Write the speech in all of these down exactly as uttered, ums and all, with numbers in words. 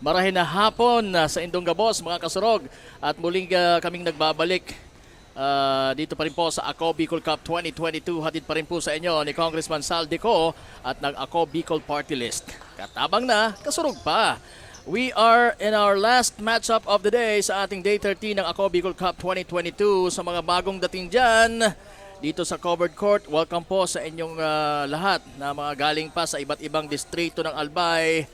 Marahay na hapon, ah, sa indong gabos, mga kasurog. At muling, ah, kaming nagbabalik, ah, dito pa rin po sa Ako Bicol Cup twenty twenty-two. Hatid pa rin po sa inyo ni Congressman Sal Dico at ng Ako Bicol Party List. Katabang na, kasurog pa. We are in our last matchup of the day sa ating Day thirteen ng Ako Bicol Cup twenty twenty-two. Sa mga bagong dating dyan, dito sa covered court, welcome po sa inyong, ah, lahat na mga galing pa sa iba't ibang distrito ng Albay,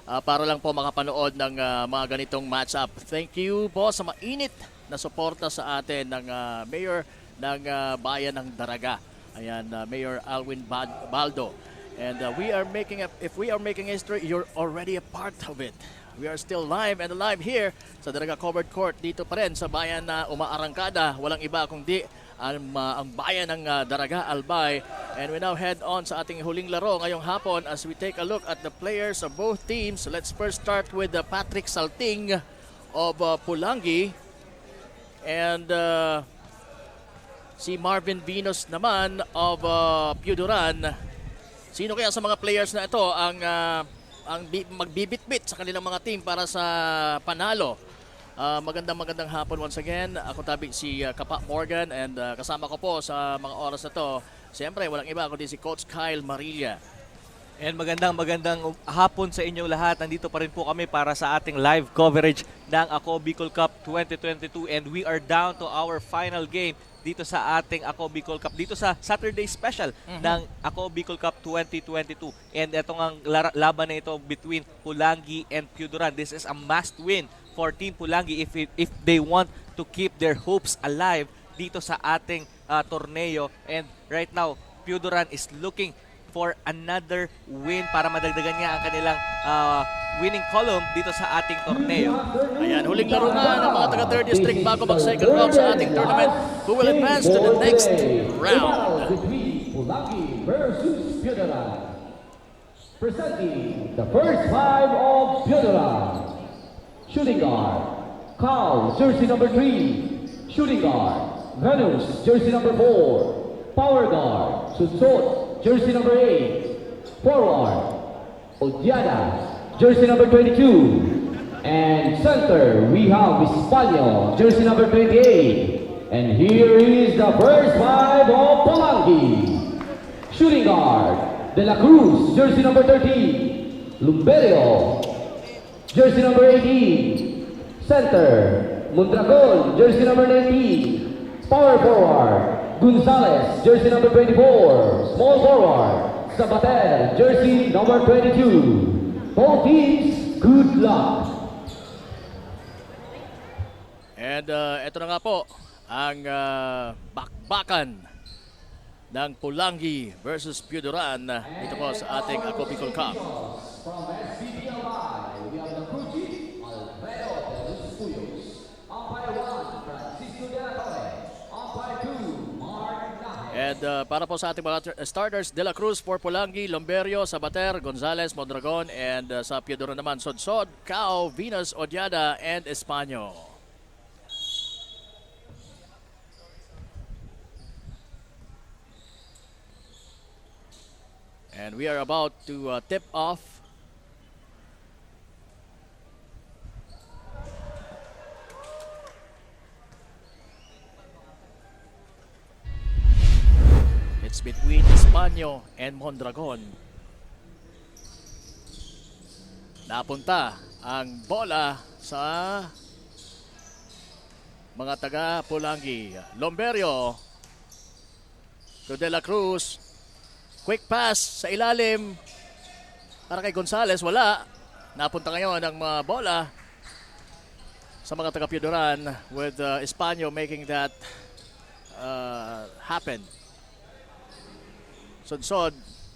ah, para lang po makapanood ng, ah, mga ganitong matchup. Thank you po sa mainit na suporta sa atin ng, ah, Mayor ng, ah, Bayan ng Daraga. Ayan, ah, Mayor Alwin Bad-, Baldo. And, ah, we are making a, if we are making history, you're already a part of it. We are still live and alive here sa Daraga Covered Court dito pa rin sa bayan na umaarangkada. Walang iba kundi ang, ah, ang bayan ng, ah, Daraga, Albay. And we now head on sa ating huling laro ngayong hapon as we take a look at the players of both teams. Let's first start with, ah, Patrick Salting of, ah, Pulangi. And, ah, si Marvin Venus naman of, ah, Piuduran. Sino kaya sa mga players na ito ang, ah, ang bi-, magbibitbit sa kanilang mga team para sa panalo? Ah, magandang, magandang hapon once again. Ako tabi si, ah, Kapa Morgan, and, ah, kasama ko po sa mga oras na 'to, siyempre, walang iba kundi si Coach Kyle Marilla. And magandang, magandang um-, hapon sa inyong lahat. Nandito pa rin po kami para sa ating live coverage ng Ako Bicol Cup twenty twenty-two, and we are down to our final game dito sa ating Ako Bicol Cup, dito sa Saturday special Mhm. ng Ako Bicol Cup twenty twenty-two. And eto ngang lara-, laban na ito between Pulangi and Piuduran. This is a must win for Team Pulangi if it, if they want to keep their hopes alive dito sa ating, ah, torneo. And right now, Piuduran is looking for another win para madagdagan niya ang kanilang, ah, winning column dito sa ating torneo. Ayan, huling laro na ng mga taga third District bago mag second round sa ating tournament, who will advance to the next round. Between Pulangi versus Piuduran. Presenting the first five of Piuduran. Shooting guard, Kau, jersey number three. Shooting guard, Venus, jersey number four. Power guard, Sutsot, jersey number eight. Forward, Odiada, jersey number twenty-two. And center, we have Espanyol, jersey number twenty-eight. And here is the first five of Pulangi. Shooting guard, De La Cruz, jersey number thirteen. Lumberio, jersey number eighteen. Center, Mondragon, jersey number nineteen. Power forward, Gonzalez, jersey number twenty-four. Small forward, Sabater, jersey number twenty-two. Both teams, good luck. And, uh, eto na nga po ang, uh, bakbakan ng Pulangi versus Piuduran dito po sa ating Ako Bicol Cup. From S B P L I, we have the crew chief, Alfredo de los Puyos. Umpire one, Francisco de la Torre. Umpire two, Mark Nahe. And, uh, para po sa ating mga tr-, starters, De La Cruz for Pulangi, Lomberio, Sabater, Gonzalez, Mondragon, and, uh, sa Piuduran naman, Sodsod, Cao, Venus, Odiada, and Españo. And we are about to, uh, tip off. It's between Españo and Mondragon. Napunta ang bola sa mga taga Pulangi. Lomberio to De La Cruz. Quick pass sa ilalim para kay Gonzalez. Wala. Napunta ngayon ang mga bola sa mga taga Piuduran with, uh, Españo making that, uh, happen. Sodsod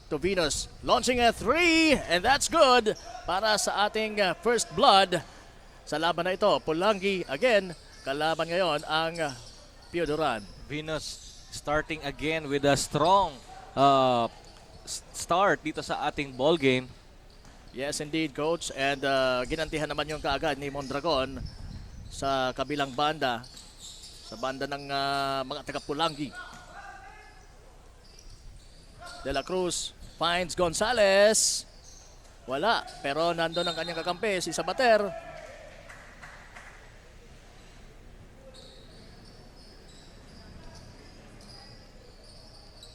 to Venus. Launching a three, and that's good para sa ating, uh, first blood sa laban na ito. Pulangi again, kalaban ngayon ang, uh, Piuduran. Venus starting again with a strong, uh, s-, start dito sa ating ball game. Yes, indeed, Coach. And, uh, ginantihan naman yung kaagad ni Mondragon sa kabilang banda, sa banda ng, uh, mga taga Pulangi. De La Cruz finds Gonzalez. Wala, pero nandun ang kanyang kakampi, si Sabater.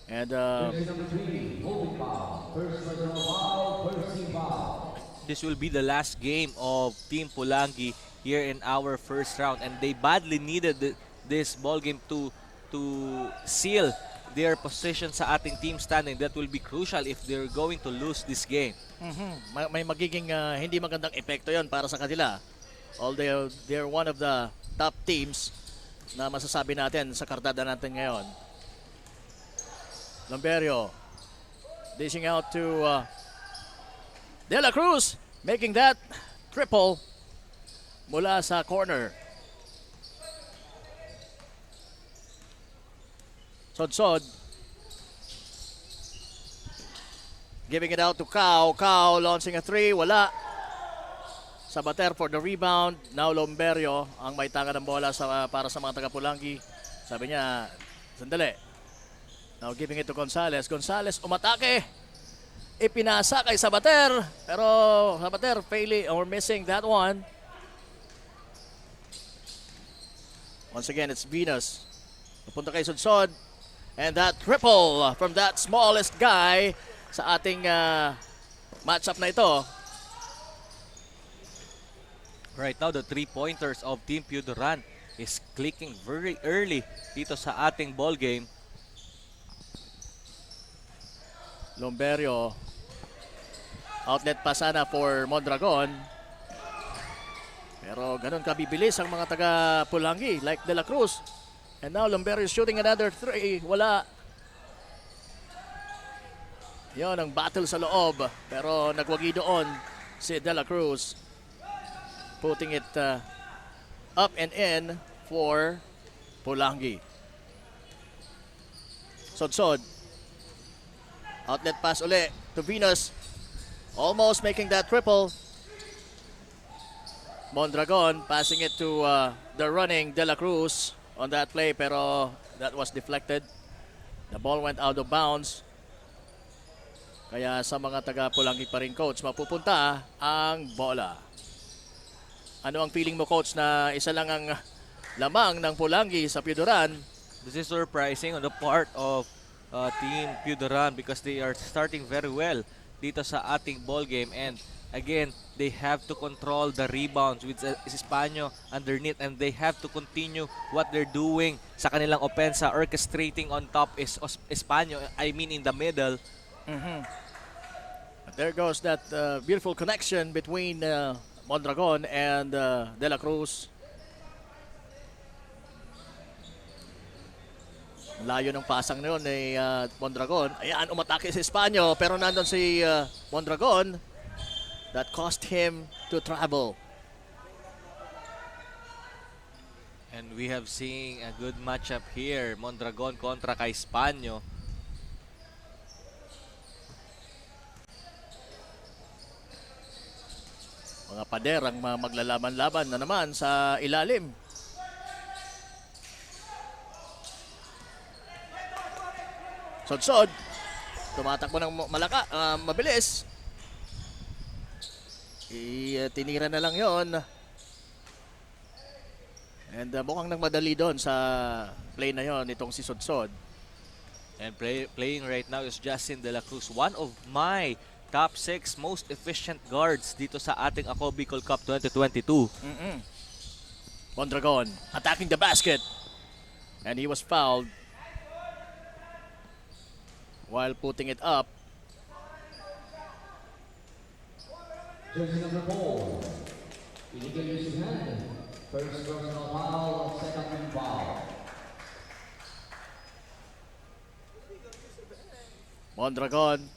And uh, Jersey number three, holding foul. First personal foul, first team foul. This will be the last game of Team Pulangi here in our first round, and they badly needed th- this ball game to to seal their position sa ating team standing. That will be crucial if they're going to lose this game. Mhm. Ma- may magiging ah, hindi magandang epekto yon para sa kanila. Although they're one of the top teams na masasabi natin sa kartada natin ngayon. Lomberio dishing out to uh, De La Cruz, making that triple mula sa corner. Sodsod. Giving it out to Kao. Kao launching a three. Wala. Sabater for the rebound. Now Lomberio ang may tangad ng bola sa, para sa mga taga-Pulangi. Sabi niya, sandali. Now giving it to Gonzales. Gonzales umatake. Ipinasa kay Sabater. Pero Sabater failing or missing that one. Once again, it's Venus. Napunta kay Sodsod. And that triple from that smallest guy sa ating ah, matchup na ito. Right now, the three-pointers of Team Pio Duran is clicking very early dito sa ating ball game. Lomberio. Outlet pa sana for Mondragon. Pero ganun kabibilis ang mga taga Pulangi like De La Cruz. And now Lomberio is shooting another three. Wala. Yon ang battle sa loob. Pero nagwagi doon si De La Cruz. Putting it uh, up and in for Pulangi. Sodsod. Outlet pass uli to Venus. Almost making that triple. Mondragon passing it to uh, the running De La Cruz on that play, pero that was deflected. The ball went out of bounds. Kaya sa mga taga Pulangi pa rin, coach, mapupunta ang bola. Ano ang feeling mo, coach, na isa lang ang lamang ng Pulangi sa Pio Duran? This is surprising on the part of uh, Team Pio Duran because they are starting very well dito sa ating ball game, and again, they have to control the rebounds with uh, Españo underneath, and they have to continue what they're doing sa kanilang opensa, orchestrating on top is Os- Españo, I mean in the middle. But there goes that uh, beautiful connection between uh, Mondragon and uh, De La Cruz. Layo ng pasang na yun ni uh, Mondragon. Ayan, umatake si Espanyo, pero nandun si uh, Mondragon. That cost him to travel. And we have seen a good matchup here, Mondragon kontra kay Espanyo. Mga pader ang mga maglalaban-laban na naman sa ilalim. Sodsod. Tumatakbo ng malaka, uh, mabilis. I, uh, tinira na lang yon. And uh, mukhang nagmadali doon sa play na yon itong si Sodsod. And play, playing right now is Justin De La Cruz, one of my top six most efficient guards dito sa ating Ako Bicol Cup twenty twenty-two. Mm-mm. Mondragon attacking the basket. And he was fouled while putting it up. Jersey number four, Inigan Yusuhan. First personal foul, second team foul. Mondragon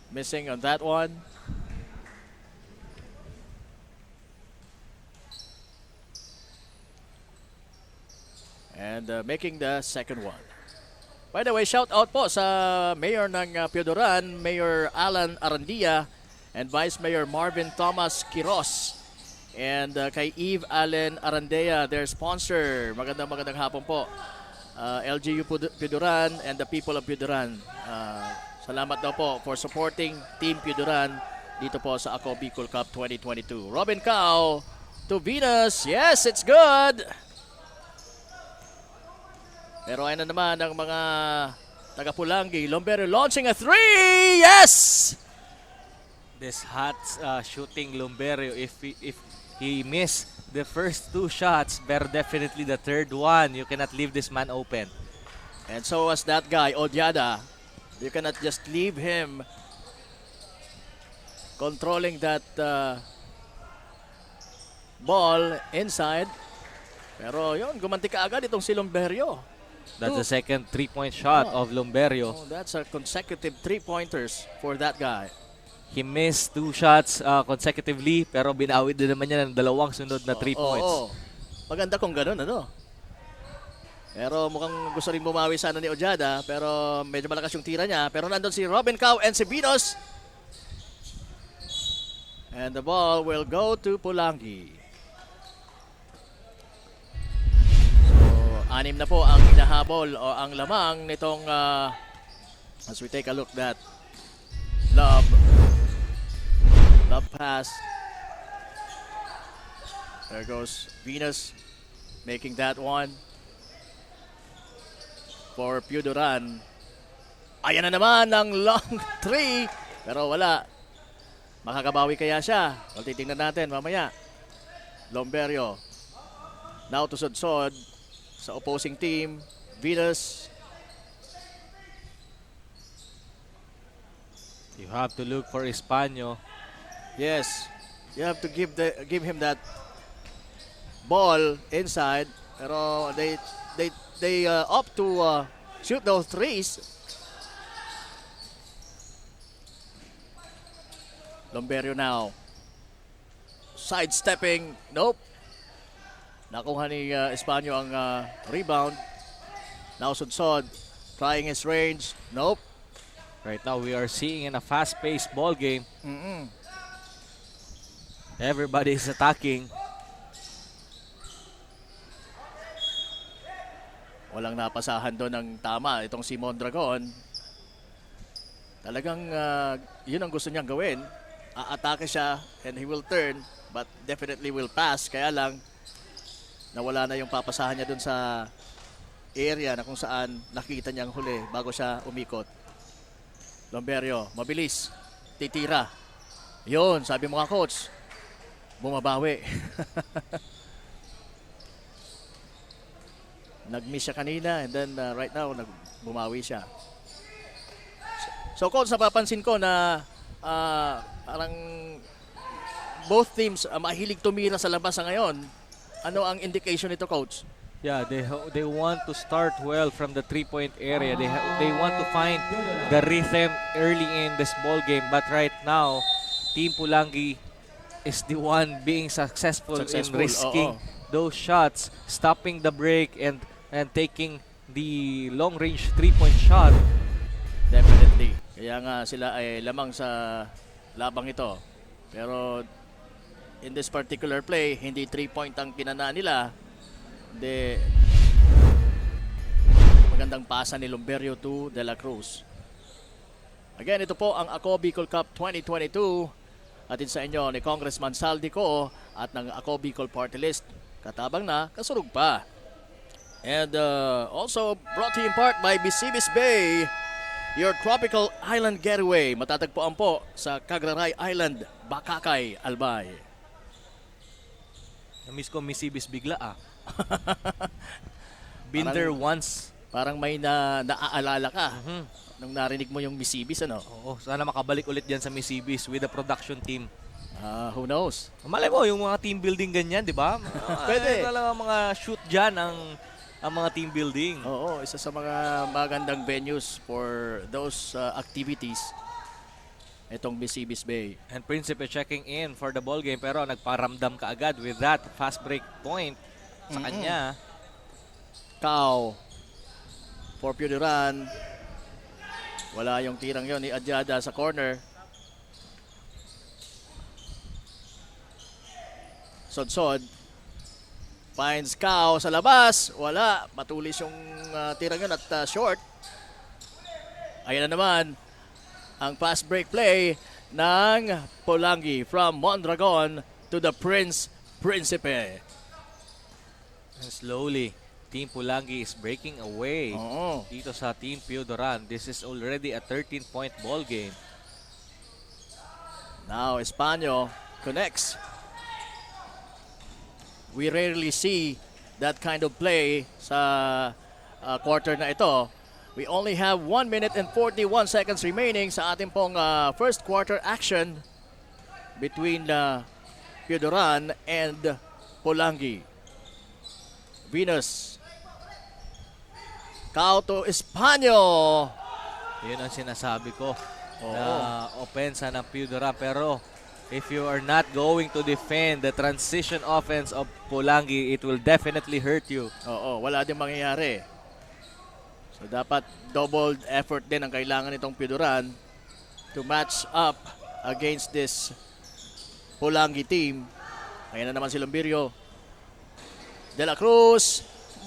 missing on that one. And uh, making the second one. By the way, shout out po sa Mayor ng uh, Pioduran, Mayor Alan Arandia, and Vice Mayor Marvin Thomas Quiros. And uh, kay Eve Allen Arandea, their sponsor. Magandang magandang hapon po. Uh, L G U Pud- Pioduran and the people of Pioduran. Uh, salamat daw po for supporting Team Pioduran dito po sa Ako Bicol Cup twenty twenty-two. Robin Cao to Venus. Yes, it's good! Pero ayan na naman ang mga taga-Polangui. Lomberio launching a three! Yes! This hot uh, shooting Lomberio, if he, if he miss the first two shots, pero definitely the third one, you cannot leave this man open. And so was that guy, Odiada. You cannot just leave him controlling that uh, ball inside. Pero yun, gumanti kaagad itong si Lomberio. That's the second three-point shot of Lomberio. Oh, that's a consecutive three-pointers for that guy. He missed two shots uh, consecutively, pero binawi din naman niya ng dalawang sunod na three points. Oo. Maganda kung ganun, ano? Pero mukhang gusto rin bumawi sana ni Ojada, pero medyo malakas yung tira niya. Pero nandun si Robin Cao and si Venus. And the ball will go to Polangui. So, anim na po ang hinahabol o ang lamang nitong, ah, as we take a look that lob. Lob pass. There goes Venus making that one for Pio Duran. Ayan na naman ang long three. Pero wala. Makakabawi kaya siya? Well, titingnan natin mamaya. Lomberio. Now to Sodsod sa opposing team. Venus. You have to look for Espanyo. Yes. You have to give the give him that ball inside. Pero they they they uh, opt to uh, shoot those threes. Lomberio now. Sidestepping. Nope. Nakuha ni uh, Espanyo ang uh, rebound. Now Sodsod. Trying his range. Nope. Right now, we are seeing in a fast-paced ball game. Mm-mm. Everybody is attacking. Walang napasahan doon ng tama itong si Mondragon. Talagang uh, yun ang gusto niyang gawin. Aatake siya and he will turn but definitely will pass. Kaya lang, nawala na yung papasahan niya doon sa area na kung saan nakita niyang huli bago siya umikot. Lomberio, mabilis. Titira. Yun, sabi mo nga, coach. Bumabawi. Nag-miss siya kanina and then uh, right now nag bumawi siya. So coach, napapansin ko na uh, parang both teams uh, mahilig tumira sa labas sa ngayon. Ano ang indication nito, coach? Yeah, they they want to start well from the three-point area. They they want to find the rhythm early in this ball game. But right now, Team Polangui is the one being successful, successful in risking oo. Those shots, stopping the break and and taking the long-range three-point shot. Definitely. Kaya nga sila ay lamang sa labang ito. Pero in this particular play, hindi three-point ang kinana nila. Hindi magandang pasa ni Lomberio to De La Cruz. Again, ito po ang Ako Bicol Cup twenty twenty-two. Hatid sa inyo ni Congressman Saldi Co at ng Ako Bicol Party List. Katabang na, kasurog pa. And uh, also brought to you in part by Bisibis Bay, your tropical island getaway. Matatagpuan po sa Cagraray Island, Bacacay, Albay. Na-miss ko Misibis bigla ah. Been there once. Parang may na naaalala ka nung narinig mo yung Misibis, ano? Oo, sana makabalik ulit diyan sa Misibis with the production team. Ah, who knows? Malay mo, yung mga team building ganyan, di ba? Ah, Pwede. Talaga mga shoot dyan ang, ang mga team building. Oo, isa sa mga magandang venues for those uh, activities. Itong Misibis Bay. And Principe checking in for the ball game pero nagparamdam ka agad with that fast break point sa kanya. Cao for Pio Duran. Wala yung tirang yon ni Adyada sa corner. Sodsod. Finds Cao sa labas. Wala. Matulis yung uh, tirang yun at uh, short. Ayan na naman ang fast break play. ng Polangui from Mondragon to the Prince Principe. And slowly, Team Polangui is breaking away Oo. dito sa Team Piodoran. This is already a thirteen-point ball game. Now, Españo connects. We rarely see that kind of play sa ah, quarter na ito. We only have one minute and forty-one seconds remaining sa ating pong ah, first quarter action between uh, Piodoran and Polangui. Venus. Kauto Espanyo. Yun ang sinasabi ko Oo. na opensa ng Piodoran. Pero if you are not going to defend the transition offense of Polangui, it will definitely hurt you. Oo, wala din mangyayari. So dapat double effort din ang kailangan nitong Piodoran to match up against this Polangui team. Ayan na naman si Lombirio. De La Cruz,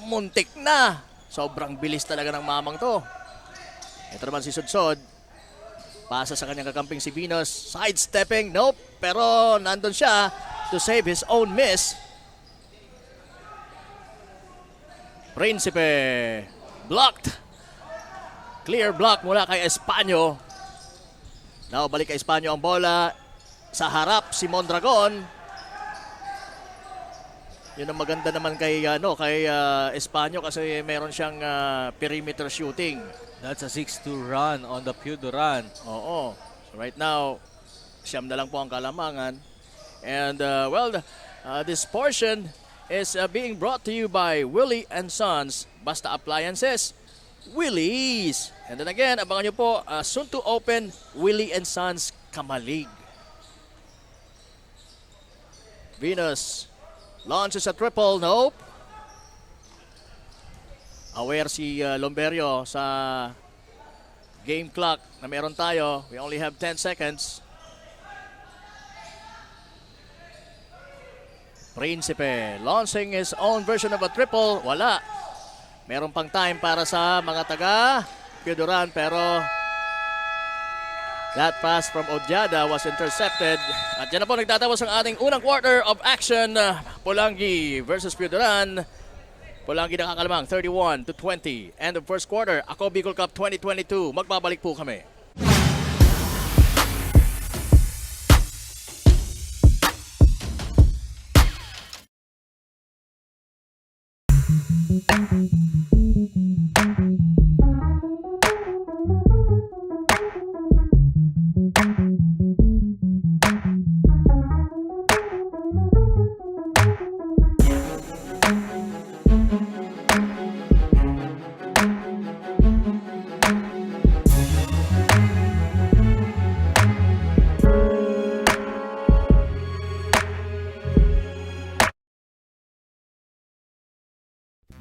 muntik na. Sobrang bilis talaga ng mamang to. Ito naman si Sudsod. Pasa sa kanyang kakamping si Venus. Sidestepping. Nope. Pero nandun siya to save his own miss. Principe. Blocked. Clear block mula kay Espanyo. Now, balik kay Espanyo ang bola. Sa harap, si Mondragon. Yun ang maganda naman kay ano kay ah, Espanyo kasi meron siyang ah, perimeter shooting. That's a six two run on the Piodoran. Oo. So right now, siyam na lang po ang kalamangan. And uh, well, uh, this portion is uh, being brought to you by Willie and Sons. Basta Appliances, Willie's. And then again, abangan nyo po, uh, soon to open Willie and Sons Camalig. Venus launches a triple. Nope. Aware si uh, Lomberio sa game clock na meron tayo. We only have ten seconds. Principe launching his own version of a triple. Wala. Meron pang time para sa mga taga Piodoran pero that pass from Odiada was intercepted. At yan na po nagtatapos ang ating unang quarter of action. Uh, Polangui versus Piodoran. Polangui nakakalamang thirty-one to twenty. End of first quarter. Ako Bicol Cup twenty twenty-two. Magbabalik po kami.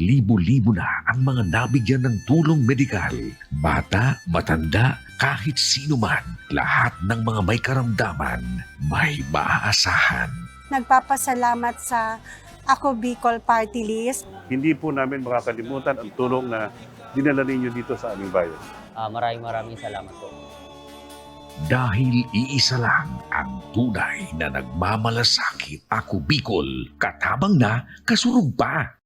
Libo-libo na ang mga nabigyan ng tulong medikal. Bata, matanda, kahit sino man, lahat ng mga may karamdaman, may maaasahan. Nagpapasalamat sa Ako Bicol Party List. Hindi po namin makakalimutan ang tulong na dinala ninyo dito sa aming bayan. Ah, maraming maraming salamat po. Dahil iisa lang ang tunay na nagmamalasakit. Ako Bicol, katabang na, kasurog pa.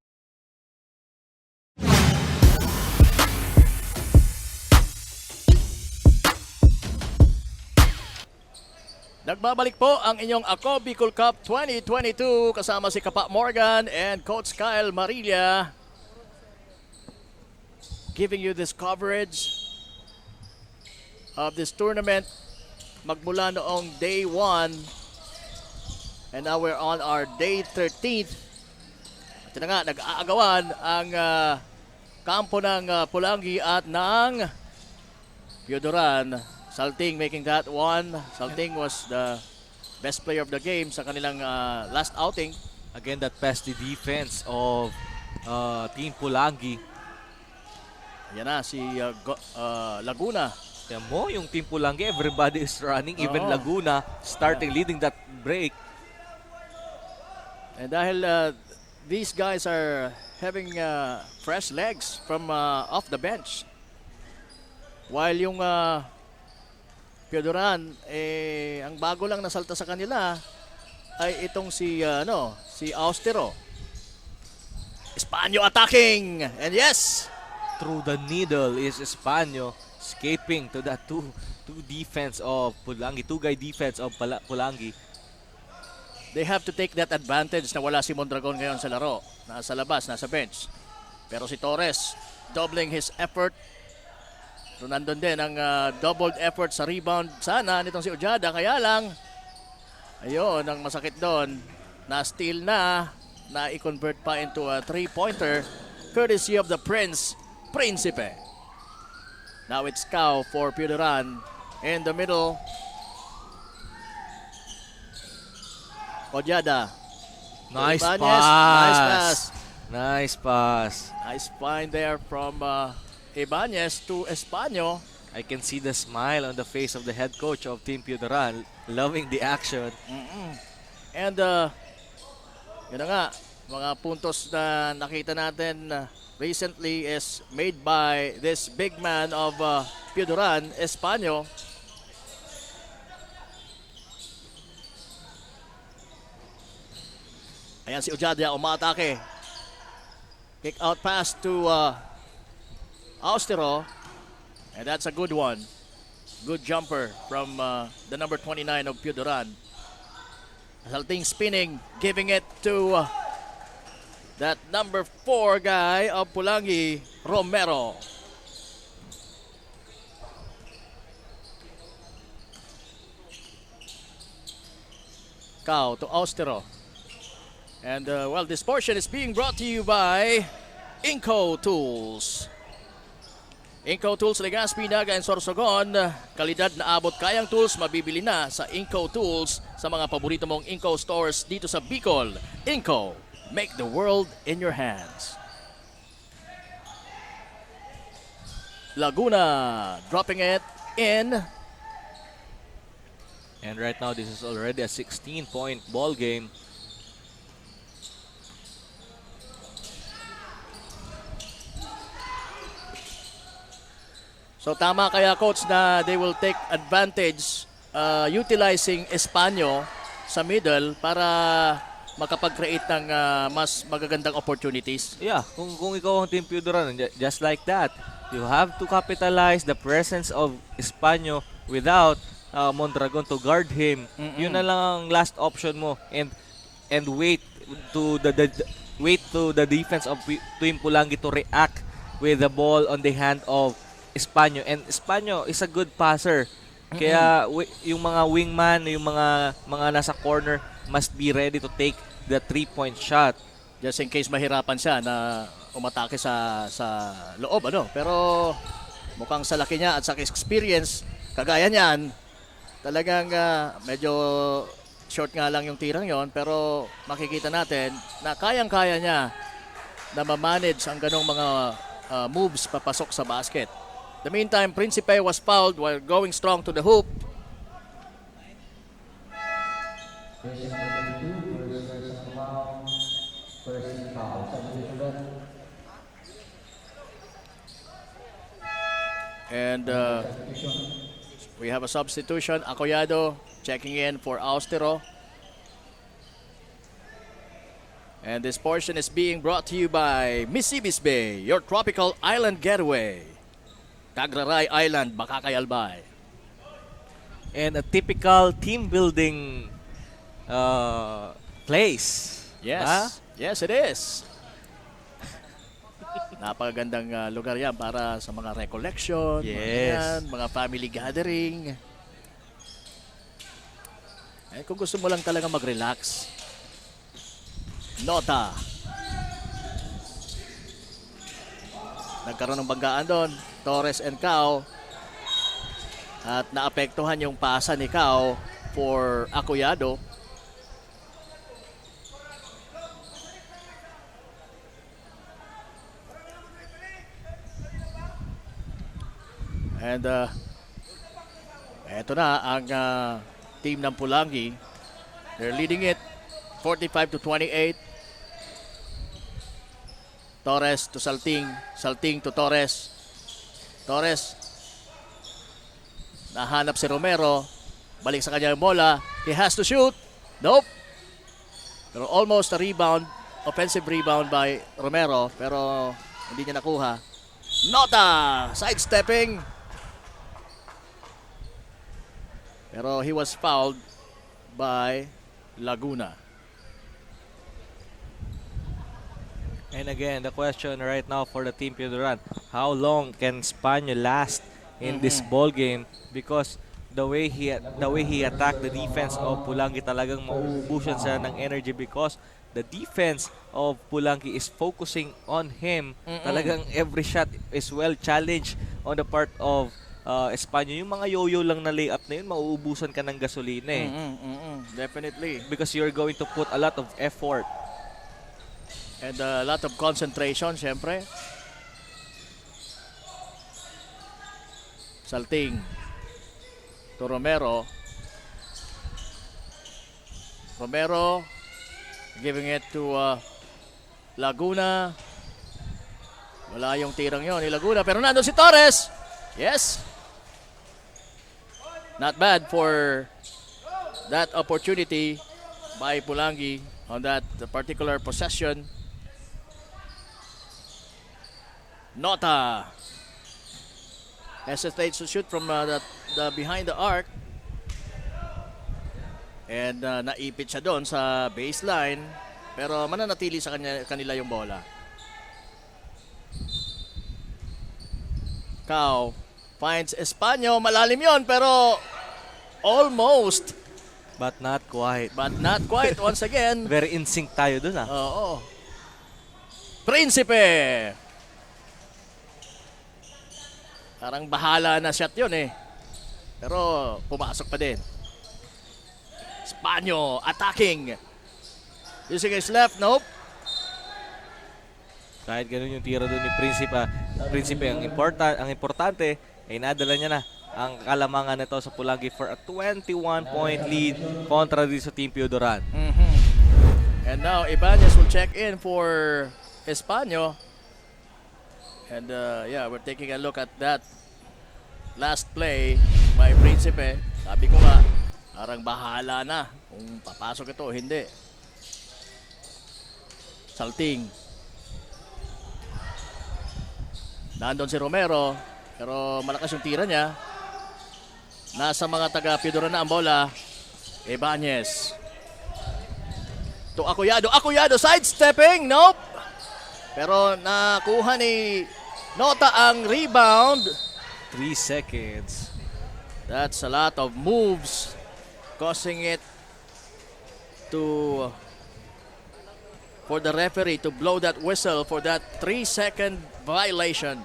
Nagbabalik po ang inyong Ako Bicol Cup twenty twenty-two kasama si Kapa Morgan and Coach Kyle Marilla giving you this coverage of this tournament magmula noong day one and now we're on our day thirteenth. At yun na nga, nag-aagawan ang ah, kampo ng ah, Polangui at ng Piodoran. Salting making that one. Salting was the best player of the game sa kanilang ah, last outing. Again, that pesky defense of uh, Team Polangui. Yan na si ah, Go- ah, Laguna. Yan mo, yung Team Polangui, everybody is running. Even Oo. Laguna starting leading that break. And dahil uh, these guys are having uh, fresh legs from uh, off the bench. While yung uh, Duran, eh, ang bago lang nasalta sa kanila ay itong si, ah, ano, si Austero. Espanyo attacking! And yes! Through the needle is Espanyo, escaping to the two two defense of Pulangi, two guy defense of Pala- Pulangi. They have to take that advantage na wala si Mondragon ngayon sa laro. Nasa labas, nasa bench. Pero si Torres, doubling his effort. So, nandun din ang ah, doubled effort sa rebound sana nitong si Ojada. Kaya lang, ayun, ang masakit doon, na-steal na, na-convert pa into a three-pointer courtesy of the Prince Prinsipe. Now it's Cao for Pio Duran in the middle. Ojada. Nice Ibanez, pass. Nice pass. Nice pass. Nice find there from uh, Ibanez to Espanyo. I can see the smile on the face of the head coach of Team Pio Duran, loving the action. Mm-mm. And uh, yun na nga, mga puntos na nakita natin uh, recently is made by this big man of uh, Pio Duran, Espanyo. Ayan si Ojada umaatake. Kick out pass to uh, Austero. And that's a good one. Good jumper from uh, the number twenty-nine of Pio Duran. Salting spinning, giving it to uh, that number four guy of Pulangi, Romero. Cao to Austero. And uh, well, this portion is being brought to you by Inco Tools. Inco Tools, Legazpi, Naga, and Sorsogon. Kalidad na abot kayang tools, mabibili na sa Inco Tools sa mga paborito mong Inco stores dito sa Bicol. Inco, make the world in your hands. Laguna dropping it in. And right now, this is already a sixteen-point ball game. So tama kaya, coach, na they will take advantage uh, utilizing Espanyo sa middle para makapag-create ng uh, mas magagandang opportunities. Yeah, kung kung ikaw ang Team Pio Duran, ju- just like that, you have to capitalize the presence of Espanyo without uh, Mondragon to guard him. Mm-mm. Yun na lang ang last option mo, and and wait to the, the wait to the defense of Pu- Team Pulangi to react with the ball on the hand of Espanyo. And Espanyo is a good passer. Kaya wi- yung mga wingman, yung mga mga nasa corner must be ready to take the three-point shot. Just in case mahirapan siya na umatake sa sa loob, ano. Pero mukhang sa laki niya at sa experience, kagaya niyan, talagang ah, medyo short nga lang yung tirang yon, pero makikita natin na kayang-kaya niya na ma-manage ang ganong mga ah, moves papasok sa basket. The meantime, Principe was fouled while going strong to the hoop. Jersey number twenty-two, first personal foul. First team foul. Substitution. And uh, we have a substitution. Acoyado checking in for Austero. And this portion is being brought to you by Misibis Bay, your tropical island getaway. Tagraray Island, Makakay, Albay. And a typical team building uh, place. Yes. Ha? Yes, it is. Napakagandang ah, lugar yan para sa mga recollection, mga, Yes. ganyan, mga family gathering. Eh, kung gusto mo lang talaga mag-relax. Nota. Nagkaroon ng banggaan doon. Torres and Cao. At naapektuhan yung pasa ni Cao for Acoyado. And uh, eto na ang uh, team ng Pulangi. They're leading it forty-five to twenty-eight. Torres to Salting. Salting to Torres. Torres. Nahanap si Romero. Balik sa kanya yung bola. He has to shoot. Nope. Pero almost a rebound. Offensive rebound by Romero. Pero hindi niya nakuha. Nota! Sidestepping. Pero he was fouled by Laguna. And again, the question right now for the Team Pio Duran, how long can Spanyo last in this Mhm. ball game? Because the way he the way he attacked the defense of Pulangi, talagang mauubusan siya ng energy because the defense of Pulangi is focusing on him. Mm-mm. Talagang every shot is well challenged on the part of uh, Espanyol. Yung mga yoyo lang na layup na yun, mauubusan ka ng gasolina eh. Mm-mm, mm-mm. Definitely. Because you're going to put a lot of effort. And a lot of concentration, syempre. Salting. To Romero. Romero giving it to uh, Laguna. Wala yung tirang yon ni Laguna. Pero nandun si Torres. Yes. Not bad for that opportunity by Pulangi on that particular possession. Nota hesitates to shoot from uh, the, the behind the arc. And uh, naipit siya doon sa baseline. Pero mananatili sa kanya, kanila yung bola. Kao finds Espanyo. Malalim yon pero almost. But not quite. But not quite once again. Very in sync tayo dun ah. Oo. Prinsipe. Parang bahala na shot yun eh. Pero pumasok pa din. Espanyo attacking. Using his left, nope. Kahit ganun yung tira doon ni Prinsipe, Prinsipe ang important, ang importante ay nadala niya na ang kalamangan nito sa Pulangi for a twenty-one point lead kontra di sa Team Pio Duran. Mhm. And now Ibanez will check in for Espanyo. And uh, yeah, we're taking a look at that last play by Prinsipe. Sabi ko nga, parang bahala na kung papasok ito o hindi. Salting. Nandun si Romero, pero malakas yung tira niya. Nasa mga taga Pio Duran na ang bola. Ibanez. To Akoyado. Akoyado, sidestepping. Nope. Pero nakuha ni Nota ang rebound. Three seconds. That's a lot of moves. Causing it to for the referee to blow that whistle for that three second violation.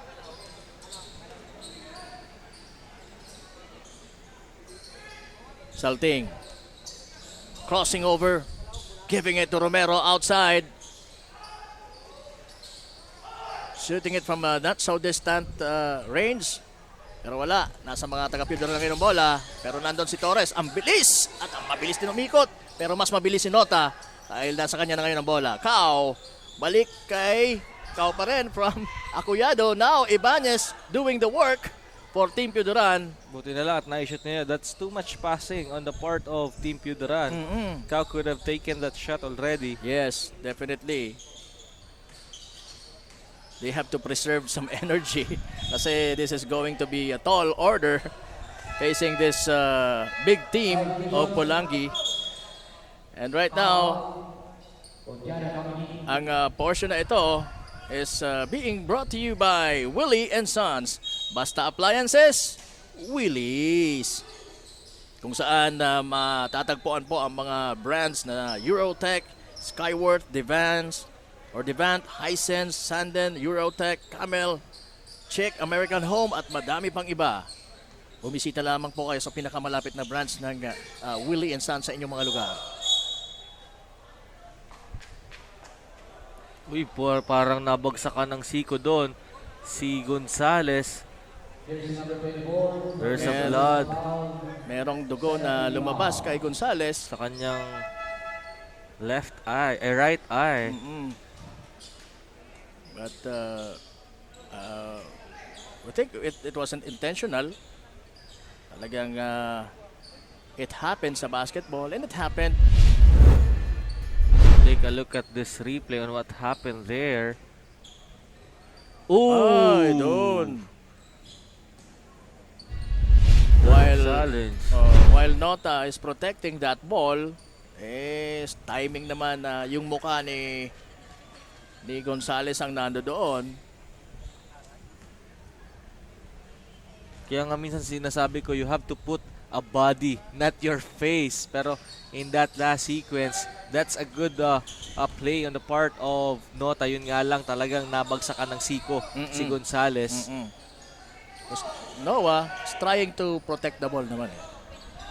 Salting. Crossing over. Giving it to Romero outside. Shooting it from a not so distant uh, range. Pero wala. Nasa mga taga-Pio Duran na ngayon ang bola. Pero nandun si Torres. Ang bilis! At ang mabilis din umikot. Pero mas mabilis si Nota. Dahil nasa kanya na ngayon ang bola. Kao. Balik kay Kao pa rin from Akoyado. Now, Ibanez doing the work for Team Pio Duran. Buti na lang at na-shoot niya. That's too much passing on the part of Team Pio Duran. Mm-mm. Kao could have taken that shot already. Yes, definitely. They have to preserve some energy kasi this is going to be a tall order facing this uh, big team of Polangi. And right now, ang uh, portion na ito is uh, being brought to you by Willie and Sons. Basta Appliances, Willie's. Kung saan uh, matatagpuan po ang mga brands na Eurotech, Skyworth, Devance, or Devant, Hisense, Sanden, Eurotech, Camel, Chick, American Home at madami pang iba. Bumisita lamang po kayo sa pinakamalapit na branch ng uh, Willie and Sons sa inyong mga lugar. Uy, par- parang nabagsakan ng siko doon. Si Gonzales. There's a And blood Merong dugo na lumabas kay Gonzales. Sa kanyang left eye, eh, right eye. Mm-mm. But uh, uh, I think it, it wasn't intentional. Talagang ah, it happens sa basketball, and it happened. Take a look at this replay on what happened there. Ay, Ooh! doon. While, Challenge. oh, while Nota is protecting that ball, eh, timing naman na yung mukha ni ni Gonzales ang nando doon. Kaya nga minsan sinasabi ko, you have to put a body, not your face. Pero in that last sequence, that's a good uh, uh, play on the part of Nota. Yun nga lang, talagang nabagsakan ng siko Mm-mm. si Gonzales. Mm-mm. Tapos, Noah is trying to protect the ball naman eh.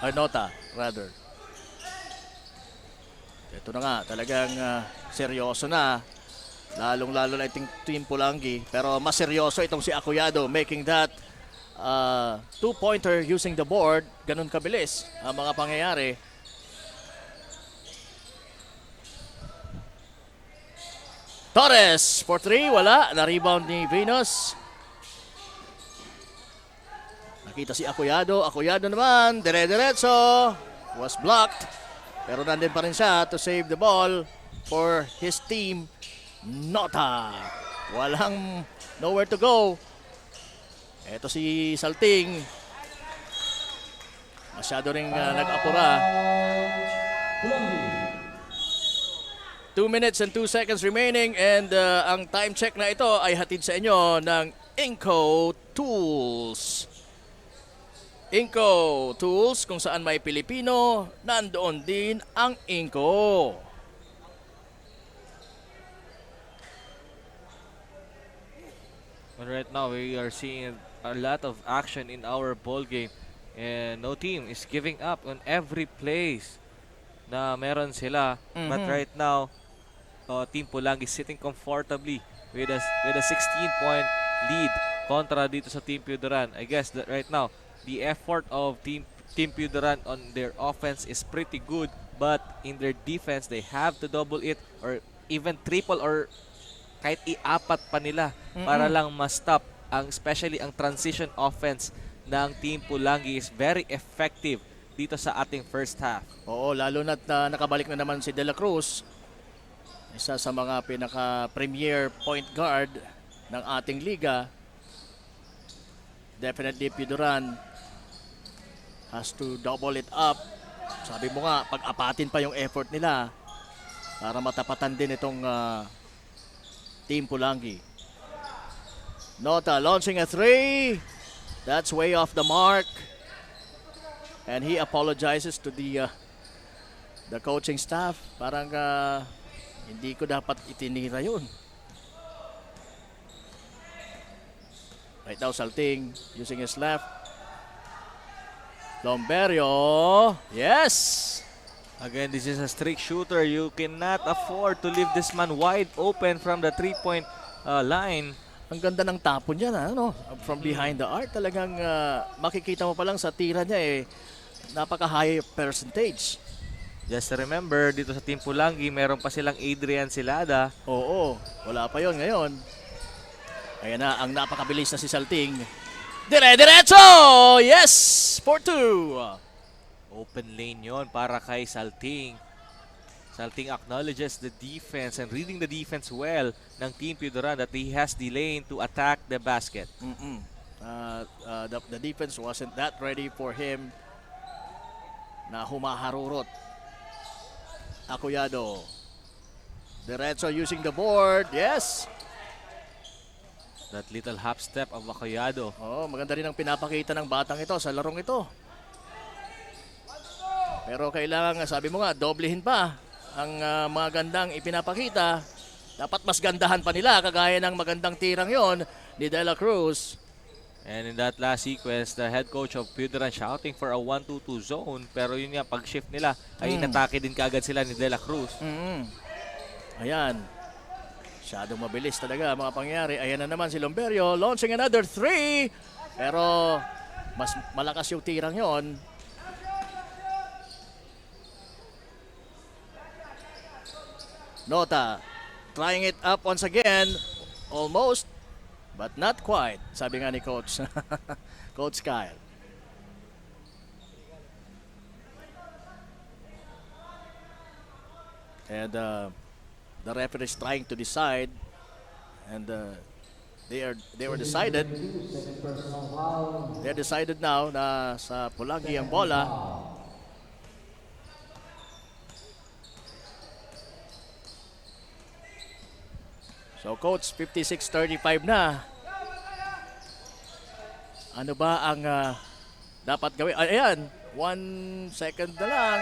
Or Nota, rather. Ito na nga, talagang ah, seryoso na. Lalong-lalo na itong Team Pulangi. Pero mas seryoso itong si Akoyado, making that ah, two-pointer using the board. Ganun kabilis ang mga pangyayari. Torres for three, wala. Na-rebound ni Venus. Nakita si Akoyado. Akoyado naman, dire-diretso. Was blocked. Pero nandun pa rin siya to save the ball for his team. Nota. Walang nowhere to go. Eto si Salting. Masyado ring ah, nag-apura. Two minutes and two seconds remaining, and ah, ang time check na ito ay hatid sa inyo ng Inco Tools. Inco Tools, kung saan may Pilipino, nandoon din ang Inco. But right now, we are seeing a lot of action in our ball game, and no team is giving up on every plays na meron sila. But Mhm. Right now, uh, Team Pulangi is sitting comfortably with a with a sixteen point lead kontra dito sa Team Pio Duran. I guess that right now, the effort of Team Team Pio Duran on their offense is pretty good, but in their defense, they have to double it or even triple or kahit iapat pa nila para Mm-mm. lang ma-stop ang, especially ang transition offense ng Team Pulangi is very effective dito sa ating first half. Oo, lalo na't na nakabalik na naman si De La Cruz, isa sa mga pinaka-premier point guard ng ating liga. Definitely, Pio Duran has to double it up. Sabi mo nga, pag-apatin pa yung effort nila para matapatan din itong ah, Team Pulangi. Nota launching a three. That's way off the mark. And he apologizes to the uh, the coaching staff. Parang ah, hindi ko dapat itinira yun. Right now, Salting using his left. Lomberio. Yes! Again, this is a strict shooter. You cannot afford to leave this man wide open from the three-point uh, line. Ang ganda ng tapon niya, ano? From behind the arc, talagang ah, makikita mo pa lang sa tira niya eh, napaka-high percentage. Just remember, dito sa Team Pulangi, meron pa silang Adrian Silada. Oo, wala pa yon ngayon. Ayan na, ang napakabilis na si Salting. Dire-diretso! Yes! Four two! Open lane yon para kay Salting. Salting acknowledges the defense and reading the defense well ng Team Pio Duran that he has the lane to attack the basket. Mm-mm. Uh, uh, the, the defense wasn't that ready for him. Na humaharurot. Akoyado. Diretso using the board. Yes! That little hop step of Akoyado. Oh, maganda rin ang pinapakita ng batang ito sa larong ito. Pero kailangan nga, sabi mo nga, doblehin pa ang ah, mga gandang ipinapakita. Dapat mas gandahan pa nila, kagaya ng magandang tirang yon ni De La Cruz. And in that last sequence, the head coach of Pio Duran shouting for a one two two zone. Pero yun nga, pag-shift nila, ay Hmm. inatake din kaagad sila ni De La Cruz. Mm. Ayan. Masyadong mabilis talaga ang mga pangyayari. Ayan na naman si Lomberio launching another three. Pero mas malakas yung tirang yon. Nota, trying it up once again. Almost, but not quite. Sabi nga ni Coach, Coach Kyle. And uh, the referee is trying to decide. And uh, they are they were decided. They're decided now na sa Polangui ang bola. So, coach, fifty-six thirty-five na. Ano ba ang ah, dapat gawin? Ay, ayan, one second na lang.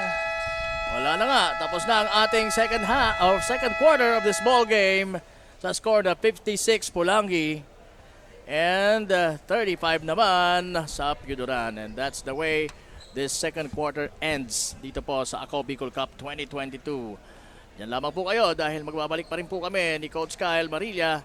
Wala na nga. Tapos na ang ating second half or second quarter of this ball game sa score na fifty-six Polangui and uh, thirty-five naman sa Pioduran. And that's the way this second quarter ends dito po sa Ako Bicol Cup twenty twenty-two. Diyan lamang po kayo dahil magbabalik pa rin po kami ni Coach Kyle Marilla.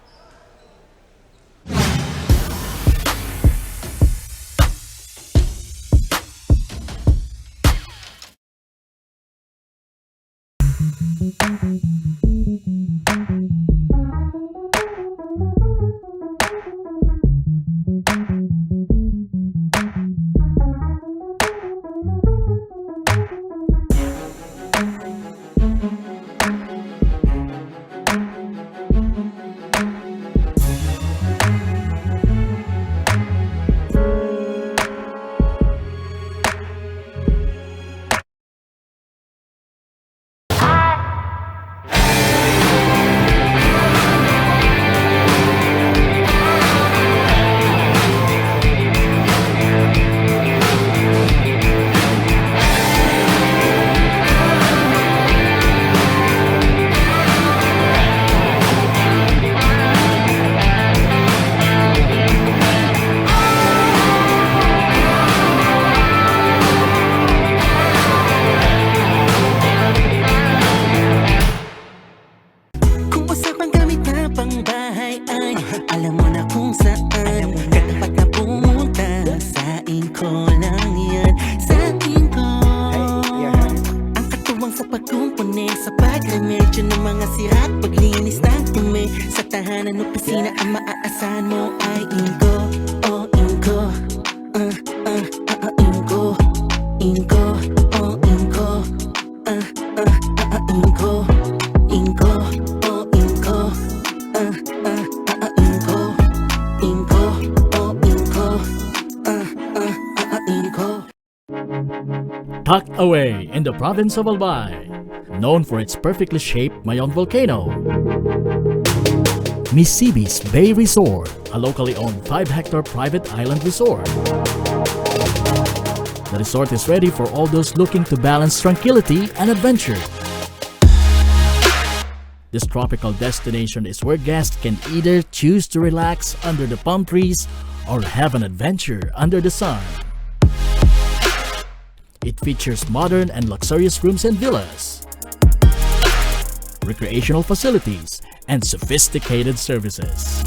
Kung usapang gamit na pangbahay ay alam mo na kung saan. Katapat na pumunta sa Inko lang yan. Sa Inko. Ang katuwang sa pagkumpuni, sa pagremedyo ng mga sira at paglinis ng dumi. Sa tahanan, opisina, ang maaasahan mo ay Inko. Oh, Inko. Ah, ah, ah, ah, Inko. Inko. Oh, Inko. Ah, ah, ah, ah, Inko. Inko, oh, Inko. Ah, ah, ah, ah, Inko. Inko, oh, Inko. Ah, ah, ah, ah, Inko. Tucked away in the province of Albay, known for its perfectly shaped Mayon volcano, Misibis Bay Resort, a locally owned five-hectare private island resort. The resort is ready for all those looking to balance tranquility and adventure. This tropical destination is where guests can either choose to relax under the palm trees or have an adventure under the sun. It features modern and luxurious rooms and villas, recreational facilities, and sophisticated services.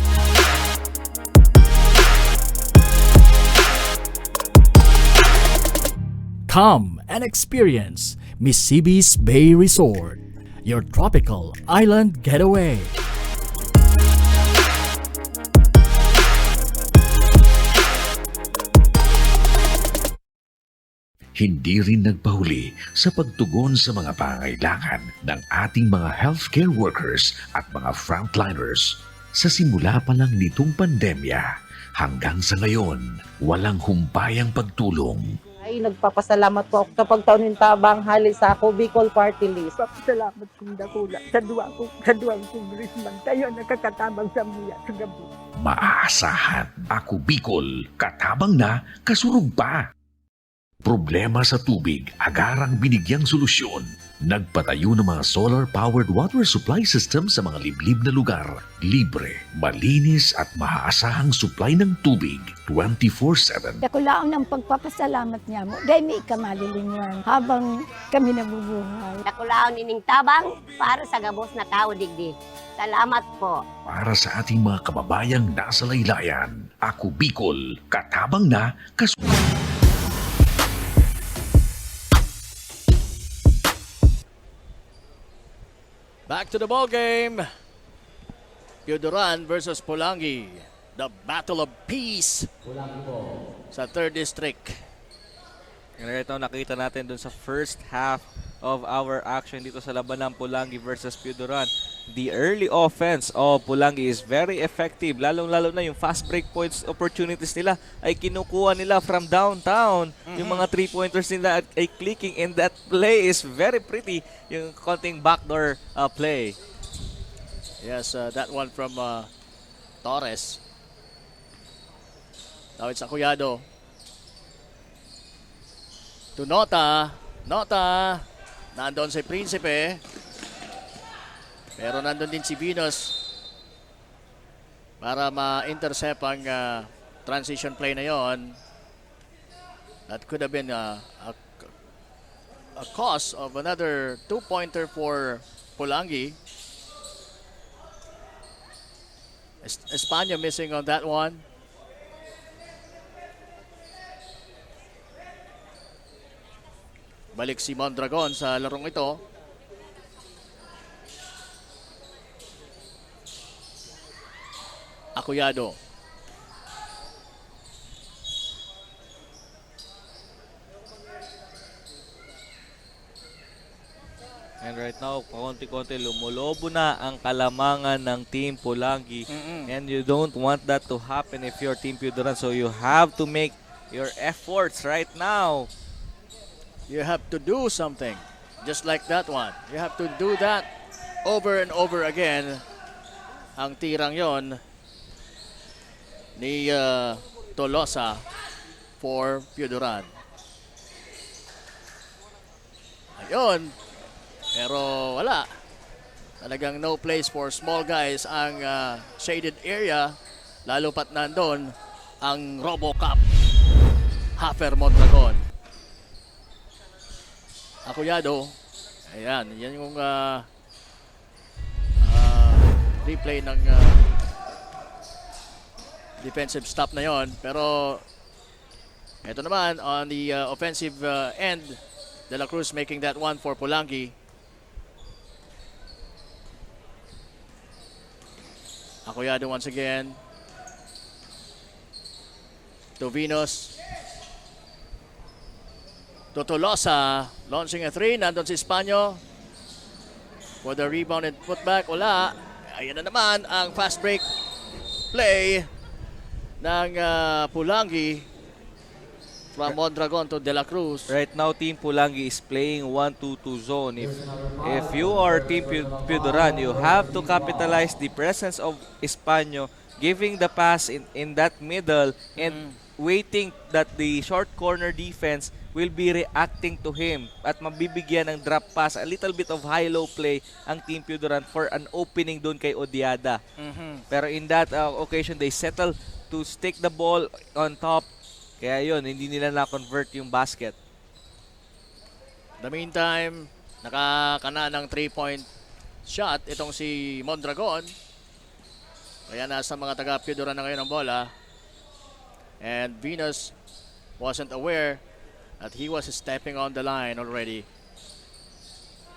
Come and experience Misibis Bay Resort, your tropical island getaway. Hindi rin nagpahuli sa pagtugon sa mga pangangailangan ng ating mga healthcare workers at mga frontliners. Sa simula pa lang nitong pandemya, hanggang sa ngayon, walang humpayang pagtulong. Ay, nagpapasalamat po ako sa pagtao nin tabang hali sa Ako Bicol Party List. Nagpapasalamat kong dakula sa duwa ko, sa duwang congressman. Kayo ang nakakatabang sa buya sa gabi. Maaasahan, Ako Bicol, katabang na, kasurog pa. Problema sa tubig, agarang binigyang solusyon. Nagpatayo ng mga solar-powered water supply system sa mga liblib na lugar. Libre, malinis at maaasahang supply ng tubig twenty-four seven. Dakulaon ang pagpapasalamat niamo dahil may ika malilingan habang kami nabubuhay. Dakulaon ining tabang para sa gabos na tawo digdi. Salamat po. Para sa ating mga kababayang nasa laylayan, Ako Bicol, katabang na, kas- Back to the ball game. Pioduran versus Polangui. The Battle of Peace sa third District. Ganito nakita natin dun sa first half of our action dito sa labanan, Pulangi versus Pio Duran. The early offense of Pulangi is very effective, lalong-lalo na yung fast break points opportunities nila ay kinukuha nila from downtown. Yung mga three-pointers nila at ay clicking, and that play is very pretty, yung konting backdoor uh, play. Yes, uh, that one from uh, Torres. Now it's Akuyado. To Nota. Nota. Nandun si Prinsipe. Pero nandun din si Venus para ma-intercept ang ah, transition play na yon. That could have been uh, a, a cause of another two-pointer for Polangi. Es- Españo missing on that one. Balik si Mondragon sa larong ito. Akuyado. And right now, pakonti-konti, lumulobo na ang kalamangan ng Team Pulangi. Mm-mm. And you don't want that to happen if you're Team Pio Duran. So you have to make your efforts right now. You have to do something. Just like that one. You have to do that over and over again. Ang tirang yon ni uh, Tolosa for Pio Duran. Ayun. Pero wala. Talagang no place for small guys ang uh, shaded area. Lalo pat nandun ang Robocop Hafer Mondragon. Akuyado. Ayan, yan yung uh, uh, replay ng uh, defensive stop na yon. Pero ito naman, on the uh, offensive uh, end, De La Cruz making that one for Polangi. Akuyado once again. To Venus. To Tolosa. Launching a three. Nandun si Espanyo. For the rebound and putback. Wala. Ayan na naman ang fast break play ng uh, Pulangi. From Mondragon to De La Cruz. Right now, Team Pulangi is playing one two two zone. If if you are Team Pio Duran, you have to capitalize the presence of Espanyo, giving the pass in, in that middle and mm. waiting that the short corner defense will be reacting to him at mabibigyan ng drop pass, a little bit of high-low play ang Team Pio Duran for an opening doon kay Odiada. Mm-hmm. Pero in that uh, occasion, they settle to stick the ball on top. Kaya yun, hindi nila na-convert yung basket. The meantime, nakakana ng three-point shot itong si Mondragon. Kaya nasa mga taga-Pio Duran na ngayon ang bola. And Venus wasn't aware that he was stepping on the line already.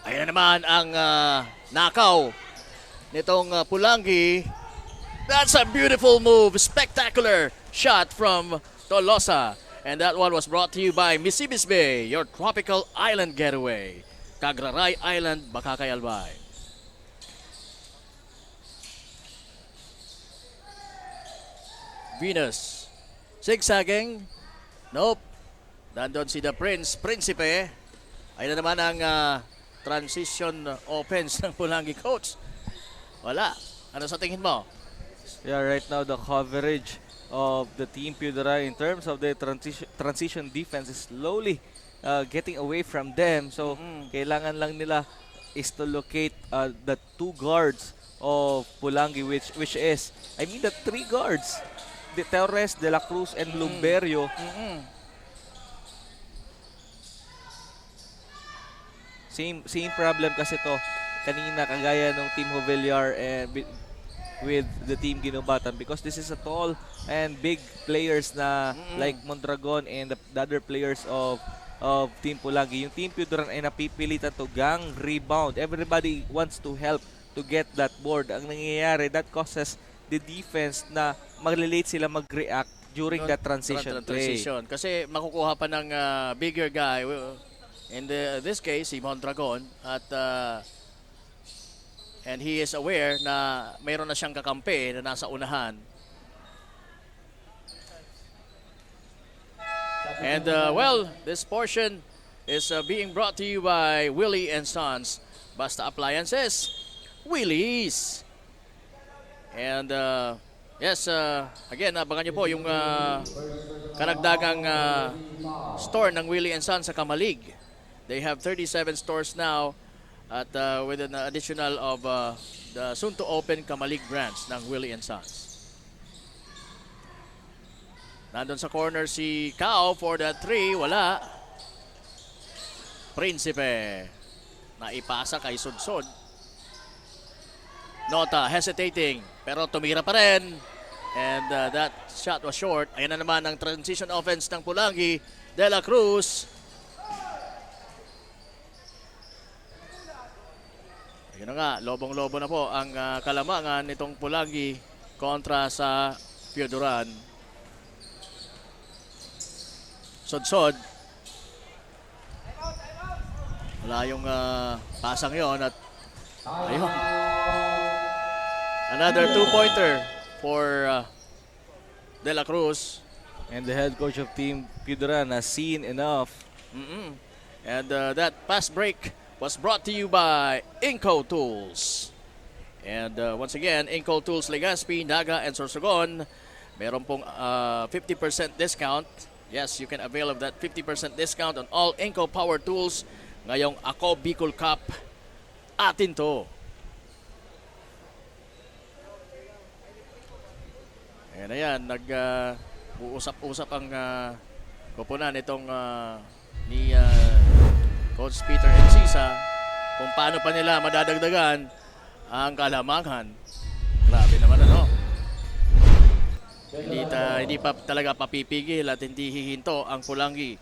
Ayan na naman ang uh, nakaw nitong uh, Pulangi. That's a beautiful move. Spectacular shot from Tolosa. And that one was brought to you by Misibis Bay, your tropical island getaway. Kagraray Island, Bacacay, Albay. Venus. Zigzagging. Nope. Nandun si The Prince, Prinsipe. Ayun na naman ang uh, transition offense ng Pulangi coach. Wala. Ano sa tingin mo? Yeah, right now the coverage of the Team Pio Duran in terms of the transition transition defense is slowly uh, getting away from them. So, mm-hmm. kailangan lang nila is to locate uh, the two guards of Pulangi, which which is, I mean, the three guards, the Torres, De La Cruz, and mm-hmm. Lumberio. Mm-hmm. Same same problem kasi to kanina, kagaya nung Team Jovellar and with the Team Guinobatan, because this is a tall and big players na mm-hmm. like Mondragon and the, the other players of of Team Pulangi. Yung Team Pio Duran ay napipilitan to gang rebound. Everybody wants to help to get that board. Ang nangyayari, that causes the defense na mag-late sila mag-react during that transition play. Transition. Kasi makukuha pa ng uh, bigger guy. In the, this case, si Mondragon at, uh, and he is aware na mayroon na siyang kakampi na nasa unahan. And, uh, well, this portion is, uh, being brought to you by Willie and Sons. Basta Appliances, Willie's. And, uh, yes, uh, again, abangan niyo po yung, uh, karagdagang, uh, store ng Willie and Sons sa Camalig. They have thirty-seven stores now at, uh, with an additional of, uh, the soon to open Camalig branch ng Willie and Sons. Nandun sa corner si Kao for the three, wala. Prinsipe. Naipasa kay Sudsod. Nota, hesitating, pero tumira pa rin. And, uh, that shot was short. Ayan na naman ang transition offense ng Pulangi. De La Cruz. Ayun na nga, lobong-lobo na po ang, ah, kalamangan nitong Pulangi kontra sa Pio Duran. Sudsod. Wala yung, ah, pasang yon at ayun. Another two-pointer for, ah, De La Cruz. And the head coach of Team Pio Duran has seen enough. Mm-mm. And, uh, that fast break was brought to you by Inco Tools. And, uh, once again, Inco Tools Legazpi, Naga, and Sorsogon. Meron pong, uh, fifty percent discount. Yes, you can avail of that fifty percent discount on all Inco Power Tools ngayong Ako Bicol Cup. Atin to. Ayan na yan, nag, ah, uusap-usap ang, ah, koponan itong, ah, ni, ah, Coach Peter Encisa kung paano pa nila madadagdagan ang kalamangan. Grabe naman, ano? Hindi, ta, hindi pa talaga papipigil at hindi hihinto ang Pulangi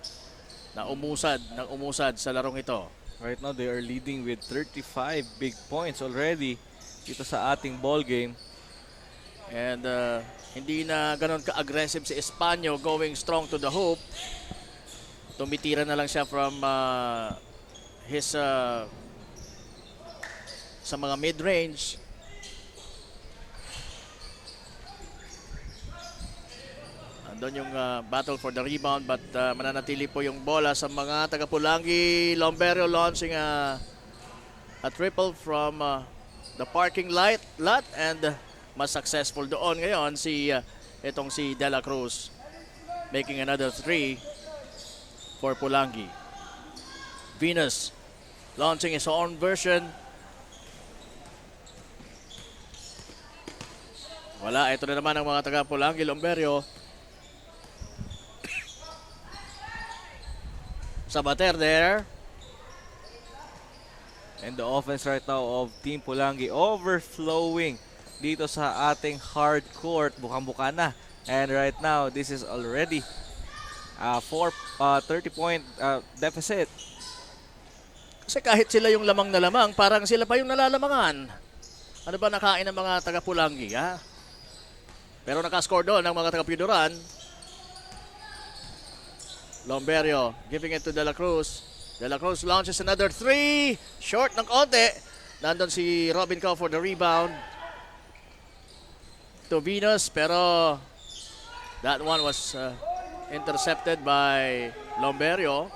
na umusad, nang umusad sa larong ito. Right now, they are leading with thirty-five big points already dito sa ating ball game. And, uh, hindi na ganon ka-aggressive si Espanyo going strong to the hoop. Tumitira na lang siya from, uh, his, uh, sa mga mid-range. Andun yung, uh, battle for the rebound, but, uh, mananatili po yung bola sa mga taga-Pulangi. Lomberio launching a, a triple from, uh, the parking light lot, and, uh, mas successful doon ngayon si, uh, itong si De La Cruz, making another three for Pulangi. Venus launching his own version. Wala, ito na naman ang mga taga-Pulangi, Lomberio. Sabater there. And the offense right now of Team Pulangi overflowing dito sa ating hard court. Bukang-buka na. And right now, this is already, uh, four, uh, thirty-point, uh, deficit. Kasi kahit sila yung lamang na lamang, parang sila pa yung nalalamangan. Ano ba nakain ng mga taga-Pulangi, ha? Pero nakascore doon ang mga taga-Pioduran. Lomberio giving it to De La Cruz. De La Cruz launches another three. Short ng konti. Nandun si Robin Cau for the rebound. To Venus, pero that one was, uh, intercepted by Lomberio.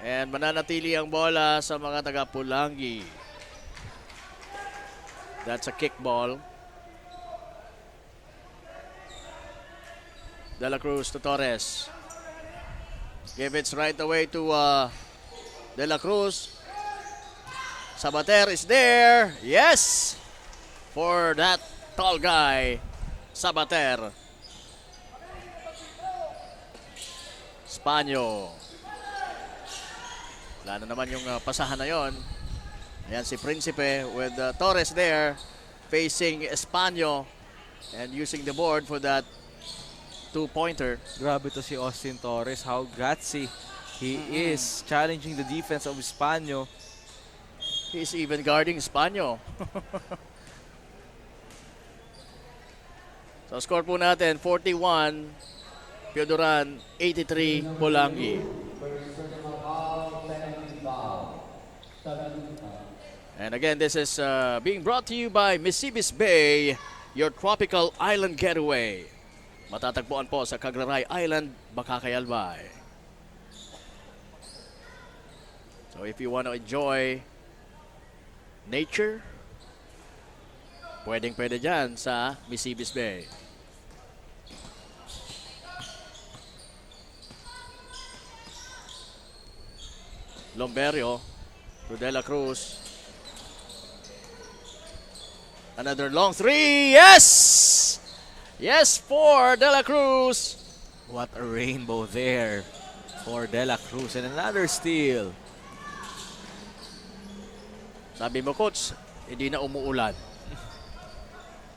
And mananatili ang bola sa mga taga-Pulangi. That's a kick ball. De La Cruz to Torres. Give it right away to, uh, De La Cruz. Sabater is there. Yes! For that tall guy, Sabater. Espanyo. Wala na naman yung, uh, pasahan na yon. Ayan si Prinsipe with, uh, Torres there, facing Espanyo and using the board for that two-pointer. Grabe to si Austin Torres. How gutsy he is challenging the defense of Espanyo. He is even guarding Espanyo. So, score po natin, forty-one Pioduran, eighty-three, Polangui. And again, this is uh, being brought to you by Misibis Bay, your tropical island getaway. Matatagpuan po sa Cagraray Island, Bacacay, Albay. So if you want to enjoy nature, pwedeng pwede dyan sa Misibis Bay. Lomberio to De La Cruz. Another long three. Yes! Yes, for De La Cruz. What a rainbow there for De La Cruz. And another steal. Sabi mo, Coach, hindi na umuulan.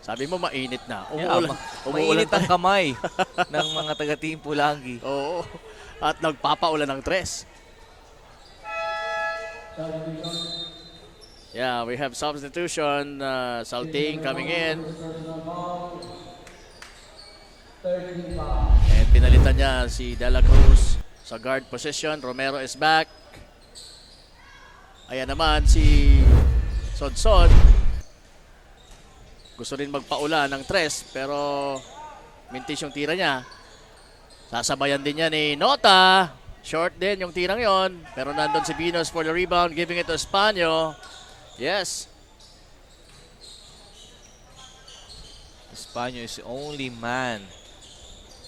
Sabi mo, mainit na. Yeah, umuulan, ma- umuulan mainit pa ang rin. Kamay ng mga taga-Team Pulanggi. Oo. At nagpapaulan ng tres. Yeah, we have substitution. Uh, Salting coming in. And pinalitan niya si De La Cruz sa guard position. Romero is back. Ayan naman si Sodsod. Gusto rin magpaulan ng tres, pero mintis yung tira niya. Sasabayan din niya ni Nota. Short din yung tirang yon. Pero nandun si Venus for the rebound, giving it to Espanyo. Yes. Espanyo is the only man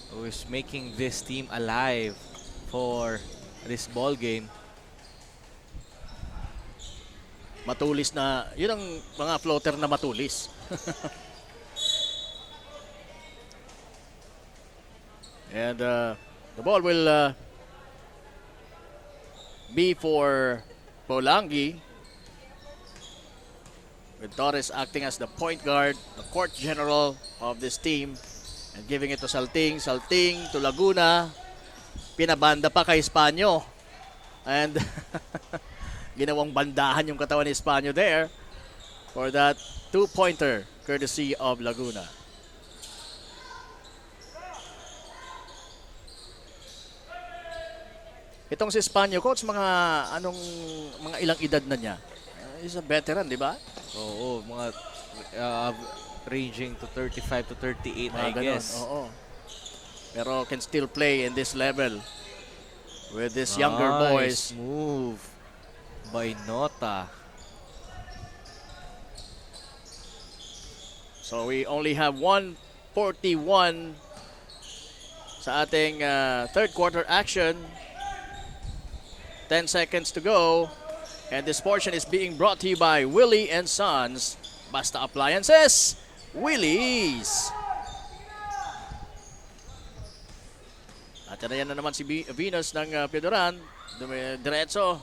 who is making this team alive for this ball game. Matulis na, yun ang mga floater na matulis. And uh, the ball will uh, be for Polangi, with Torres acting as the point guard, the court general of this team, and giving it to Salting. Salting to Laguna. Pinabanda pa kay Espanyo. And ginawang bandahan yung katawan ni Espanyo there for that two-pointer courtesy of Laguna. Itong si Espanyo, coach, mga anong, mga ilang edad na niya? Uh, he's a veteran, di ba? Oo, mga uh, ranging to thirty-five to thirty-eight, mga I ganon, guess. Oo. Pero can still play in this level with these younger boys. Nice move by Nota. So we only have one forty-one sa ating uh, third quarter action. Ten seconds to go. And this portion is being brought to you by Willie and Sons. Basta Appliances, Willie's. At yan na naman si Venus ng uh, Pioduran. Diretso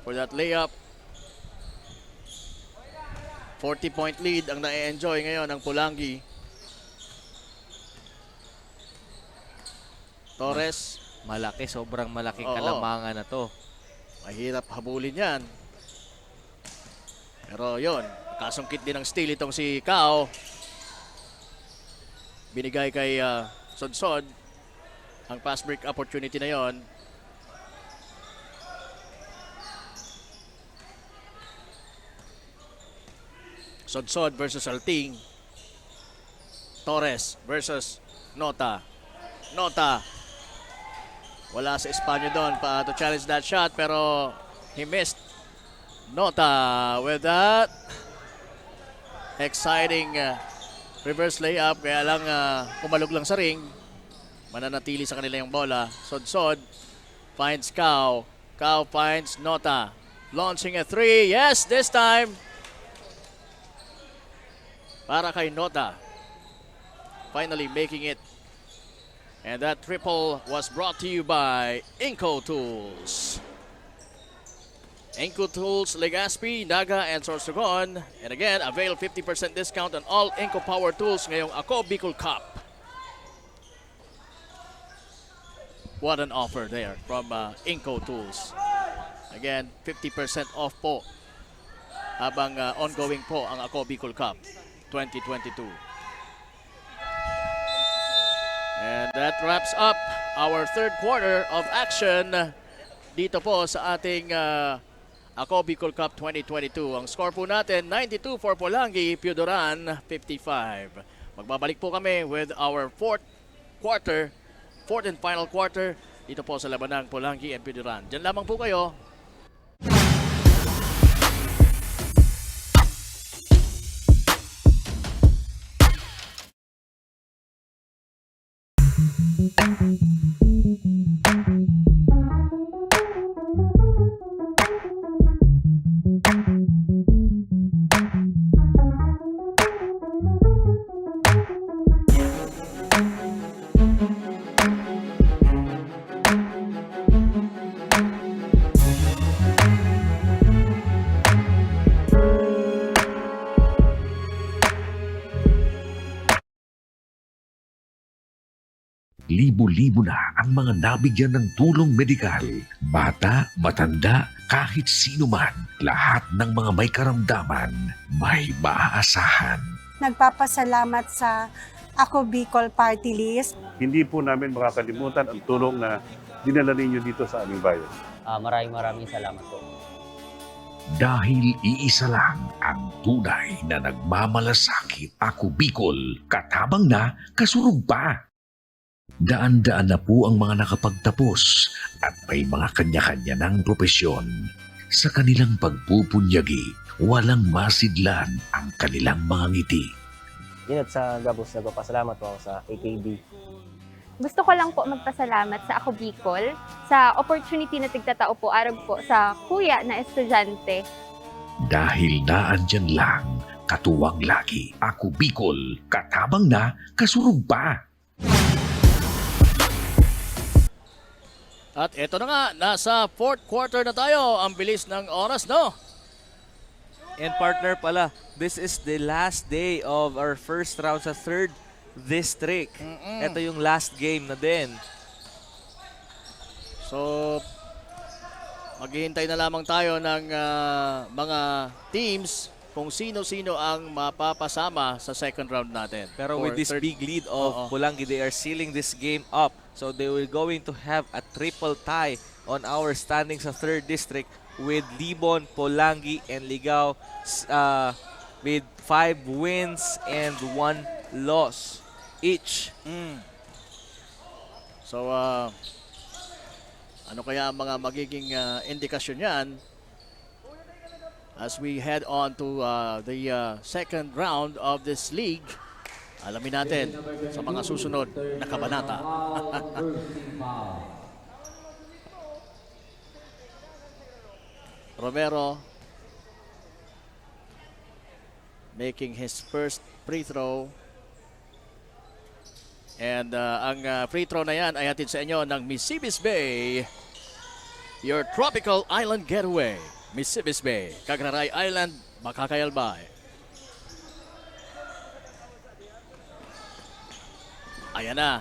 for that layup. forty-point lead ang na-enjoy ngayon ng Pulanggi. Torres. Malaki, sobrang malaking Oo. Kalamangan na to. Mahirap habulin yan. Pero yon, kasungkit din ng steal itong si Kao. Binigay kay uh, Sodsod ang pass break opportunity na yon. Sodsod versus Alting. Torres versus Nota. Nota. Wala sa Espanyo doon pa to challenge that shot, pero he missed. Nota with that exciting uh, reverse layup, kaya lang uh, kumalog lang sa ring. Mananatili sa kanila yung bola. Sodsod finds Kao. Kao finds Nota. Launching a three. Yes, this time. Para kay Nota. Finally making it. And that triple was brought to you by Inco Tools. Inco Tools, Legazpi, Naga, and Sorsogon. And again, avail fifty percent discount on all Inco Power Tools ngayong Ako Bicol Cup. What an offer there from uh, Inco Tools. Again, fifty percent off po habang uh, ongoing po ang Ako Bicol Cup twenty twenty-two. And that wraps up our third quarter of action dito po sa ating, ah, Ako Bicol Cup twenty twenty-two. Ang score po natin, ninety-two for Polangi, Pioduran, fifty-five. Magbabalik po kami with our fourth quarter, fourth and final quarter, dito po sa labanang Polangi and Pioduran. Diyan lamang po kayo. Libo-libo na ang mga nabigyan ng tulong medikal. Bata, matanda, kahit sino man, lahat ng mga may karamdaman, may maaasahan. Nagpapasalamat sa Ako Bicol Party List. Hindi po namin makakalimutan ang tulong na dinala ninyo dito sa aming bayan. Ah, maraming, maraming salamat po. Dahil iisa lang ang tunay na nagmamalasakit. Ako Bicol, katabang na, kasurog pa. Daan-daan na po ang mga nakapagtapos at may mga kanya-kanya ng propesyon. Sa kanilang pagpupunyagi, walang masidlan ang kanilang mga ngiti. Inot sa gabos, nagpapasalamat po ako sa A K B. Gusto ko lang po magpasalamat sa Ako Bicol sa opportunity na tigtatao po arog po sa kuya na estudyante. Dahil naandyan lang, katuwang lagi, Ako Bicol, katabang na, kasurog pa. At eto na nga, nasa fourth quarter na tayo. Ang bilis ng oras, no? And partner pala, this is the last day of our first round sa third district. Mm-mm. Ito yung last game na din. So, maghihintay na lamang tayo ng, ah, mga teams kung sino-sino ang mapapasama sa second round natin. Pero with this big lead of Polangi, they are sealing this game up. So they will going to have a triple tie on our standing sa third district with Libon, Polangi, and Ligao, s-, ah, with five wins and one loss each. Mm. So, ah, ano kaya ang mga magiging, ah, indikasyon niyan? As we head on to, uh, the, uh, second round of this league, alamin natin sa mga susunod na kabanata. Romero making his first free throw. And, uh, ang, uh, free throw na yan ay hatid sa inyo ng Misibis Bay, your tropical island getaway. Misibis Bay, Kagraray Island, Makakay, Albay. Ayan na.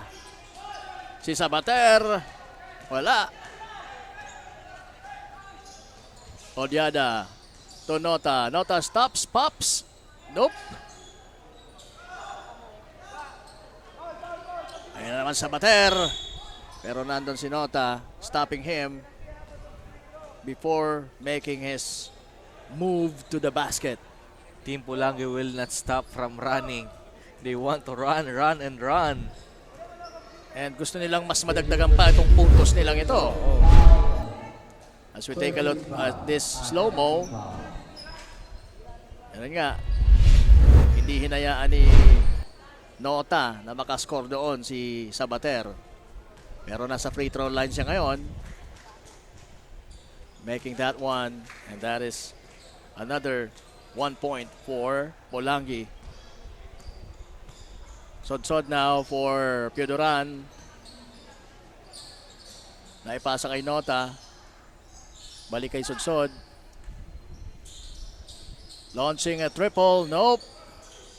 Si Sabater, wala. Odiada to Nota. Nota stops, pops. Nope. Ayan na naman Sabater. Pero nandun si Nota, stopping him before making his move to the basket. Team Polangi will not stop from running. They want to run, run, and run. And gusto nilang mas madagdagan pa itong puntos nilang ito. As we take a look at this slow-mo, ayun nga, hindi hinayaan ni Nota na makascore doon si Sabater. Pero nasa free throw line siya ngayon. Making that one, and that is another one point for Polangi. Sodsod now for Pioduran. Naipasa kay Nota. Balik kay Sodsod. Launching a triple. Nope.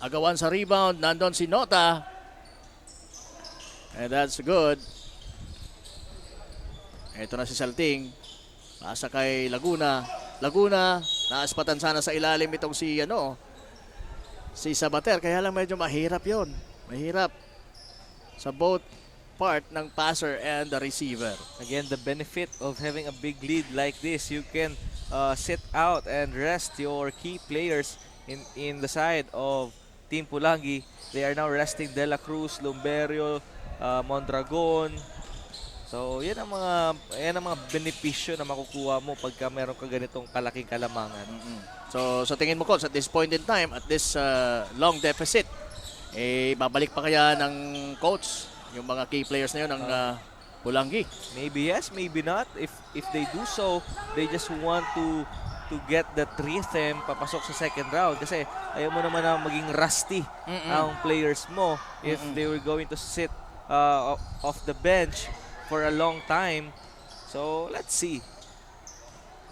Agawan sa rebound. Nandun si Nota. And that's good. Ito na si Salting. Pasa kay Laguna. Laguna, naaspatan sana sa ilalim itong si, ano, si Sabater. Kaya lang medyo mahirap yon. Mahirap. Sa both part ng passer and the receiver. Again, the benefit of having a big lead like this, you can uh, sit out and rest your key players in in the side of Team Pulangi. They are now resting De La Cruz, Lumberio, uh, Mondragon. So, yan ang mga yan ang mga benepisyo na makukuha mo pagka meron ka ganitong kalaking kalamangan. So, sa tingin mo, Coach, at this point in time, at this uh, long deficit, eh, babalik pa kaya ng coach yung mga key players na yun ng uh, Pulangi? Maybe yes, maybe not. If if they do so, they just want to to get that rhythm papasok sa second round. Kasi ayaw mo naman na maging rusty ang players mo if they were going to sit uh, o- off the bench for a long time. So, let's see.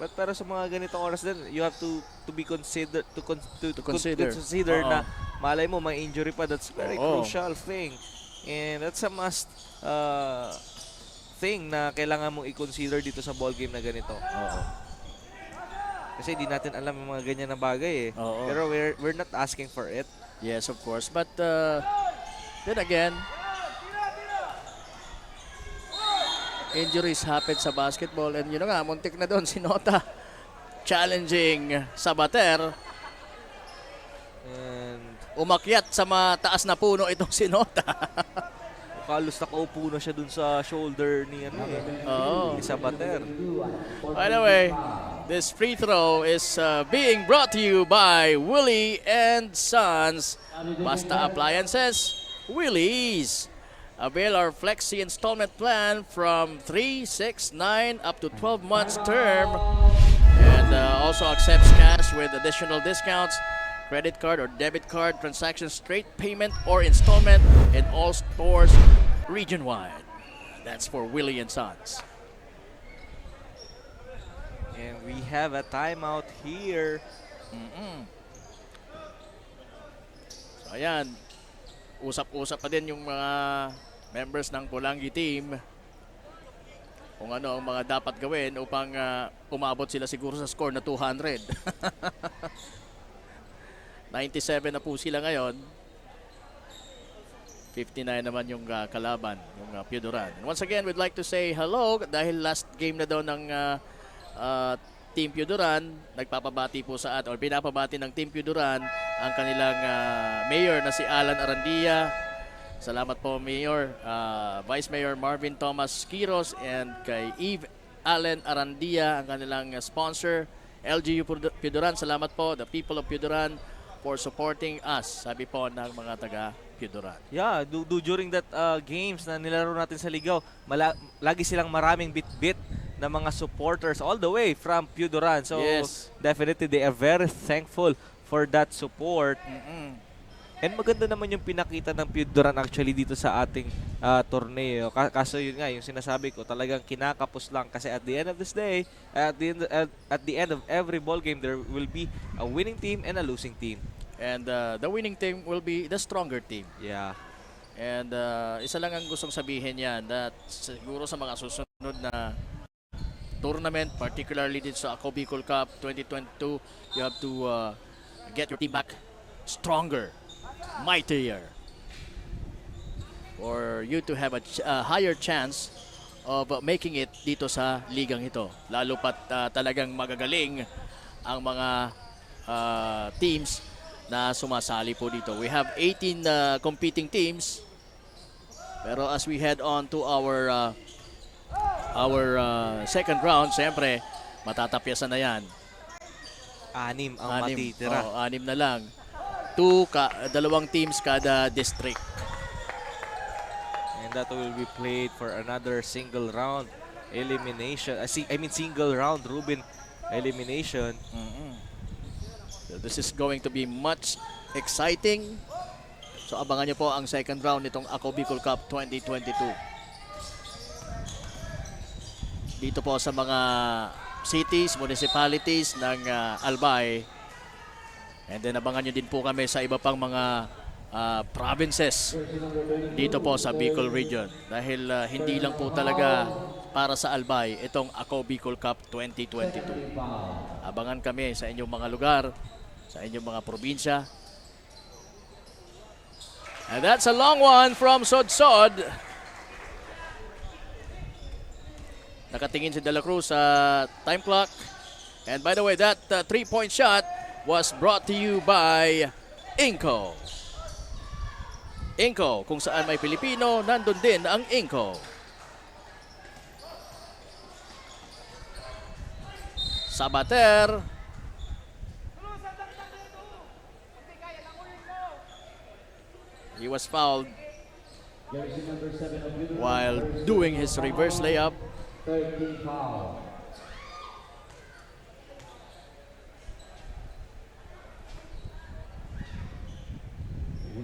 But pero sa mga ganitong oras din, you have to to be consider to con- to, To con- consider. consider Oo. na malay mo may injury pa. That's very Oo. crucial thing. And that's a must uh, thing na kailangan mong i-consider dito sa ball game na ganito. Oo. Kasi di natin alam yung mga ganyan na bagay eh. Oo. Pero we're we're not asking for it. Yes, of course. But uh, then again, injuries happen sa basketball. And yun na nga, muntik na doon si Nota. Challenging Sabater. And Umakyat sa mataas na puno itong si Nota. halos nakaupo na siya dun sa shoulder ni ano eh. Oo. Ni Sabater. By the way, this free throw is uh, being brought to you by Willie and Sons. Basta Appliances, Willie's. Avail our flexi installment plan from three, six, nine, up to twelve months term. And uh, also accepts cash with additional discounts, credit card or debit card transactions, straight payment or installment in all stores region-wide. That's for Willie and Sons. And we have a timeout here. Mm-mm. So ayan, usap-usap pa din yung mga members ng Pulangi team kung ano ang mga dapat gawin upang ah, umabot sila siguro sa score na two hundred. Ninety-seven na po sila ngayon. Fifty-nine naman yung ah, kalaban, yung uh, Pioduran. And once again, we'd like to say hello dahil last game na daw ng ah, ah, Team Pioduran. Nagpapabati po sa at or pinapabati ng Team Pioduran ang kanilang ah, mayor na si Alan Arandia. Salamat po, Mayor. Ah, Vice Mayor Marvin Thomas Quiros and kay Eve Allen Arandia, ang kanilang uh, sponsor. L G U Piodu- Pioduran, salamat po. The people of Pioduran for supporting us, sabi po ng mga taga Pioduran. Yeah, do, do during that uh, games na nilaro natin sa Ligao, mala- lagi silang maraming bitbit na mga supporters all the way from Pioduran. So, Yes. definitely they are very thankful for that support. Mm-mm. And maganda naman yung pinakita ng Pioduran actually dito sa ating ah, torneo. Ka- kaso yun nga, yung sinasabi ko, talagang kinakapos lang kasi at the end of this day, at the end, at, at the end of every ball game, there will be a winning team and a losing team. And uh, the winning team will be the stronger team. Yeah. And uh, isa lang ang gustong sabihin yan, that siguro sa mga susunod na tournament, particularly dito sa Ako Bicol Cup twenty twenty-two, you have to uh, get your team back stronger, mightier, for you to have a, ch- a higher chance of uh, making it dito sa ligang ito. Lalo pat uh, talagang magagaling ang mga uh, teams na sumasali po dito. We have eighteen uh, competing teams. Pero as we head on to our uh, our uh, second round, siyempre, matatapyasan na yan. Anim ang Anim. matitira. Oo, anim na lang. Two, ka, dalawang teams kada district. And that will be played for another single round elimination. I, see, I mean single round Ruben elimination. Mm-mm. So this is going to be much exciting. So abangan nyo po ang second round nitong Ako Bicol Cup twenty twenty-two. Dito po sa mga cities, municipalities ng ah, Albay. And then abangan nyo din po kami sa iba pang mga ah, provinces dito po sa Bicol Region. Dahil ah, hindi lang po talaga para sa Albay itong Ako Bicol Cup twenty twenty-two. Abangan kami sa inyong mga lugar, sa inyong mga probinsya. And that's a long one from Sodsod. Nakatingin si De La Cruz sa time clock. And by the way, that uh, three-point shot was brought to you by Inco. Inco, kung saan may Pilipino, nandun din ang Inco. Sabater. He was fouled while doing his reverse layup.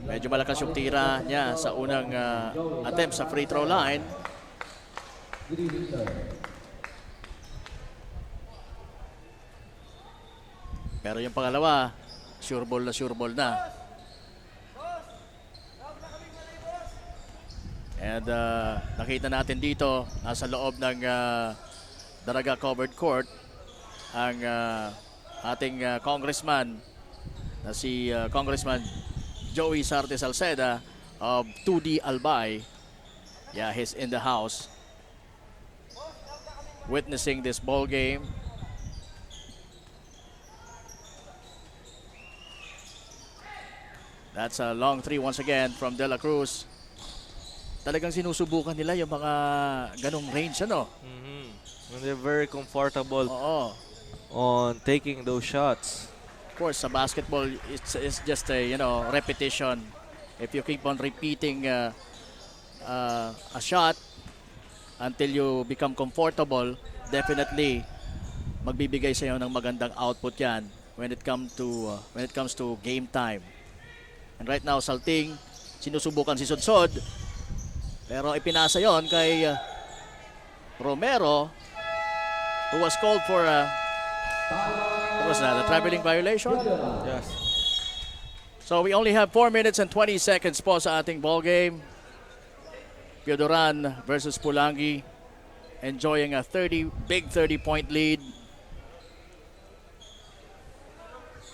Medyo malakas yung tira niya sa unang ah, attempt sa free throw line. Pero yung pangalawa, sure ball na sure ball na. And ah, nakita natin dito, nasa loob ng ah, Daraga Covered Court ang ah, ating ah, congressman na si ah, Congressman Joey Sarte Salceda of two D Albay. Yeah, he's in the house witnessing this ball game. That's a long three once again from De La Cruz. Talagang sinusubukan nila yung mga ganong range, ano? Mhm. And they're very comfortable Oo. on taking those shots. Of course, sa basketball, it's, it's just a, you know, repetition. If you keep on repeating uh, uh, a shot until you become comfortable, definitely magbibigay sa'yo ng magandang output yan when it come to uh, when it comes to game time. And right now, Salting, sinusubukan si Sodsod. Pero ipinasa yon kay uh, Romero, who was called for a, what was that, a traveling violation? Yes. So we only have four minutes and twenty seconds po sa ating ball game. Pioduran versus Pulangi, enjoying a thirty, big thirty-point lead.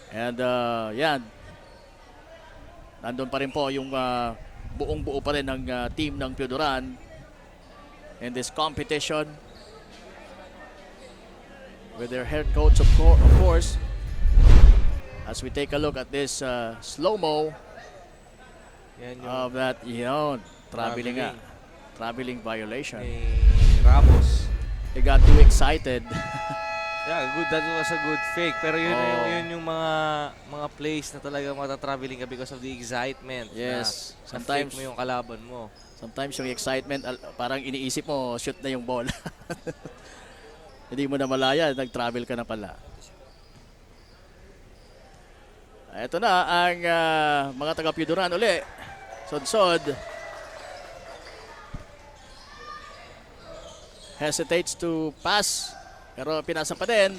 And uh, yan, nandun pa rin po yung uh, buong-buo pa rin ng uh, team ng Pioduran in this competition with their head coach, of, co- of course. As we take a look at this uh, slow-mo Yan yung of that, yun, traveling nga. Traveling violation. Ni Ramos. He got too excited. Yeah, good. That was a good fake. Pero yun, Oo. yung, yun yung mga mga plays na talaga matatraveling ka because of the excitement. Yes. Na, Sometimes- na-fake mo yung kalaban mo. Sometimes yung excitement, al- parang iniisip mo, shoot na yung bola. Hindi mo na malaya, nag-travel ka na pala. Ito na ang ah, mga taga-Pioduran uli. Sodsod. Hesitates to pass. Pero pinasa pa din.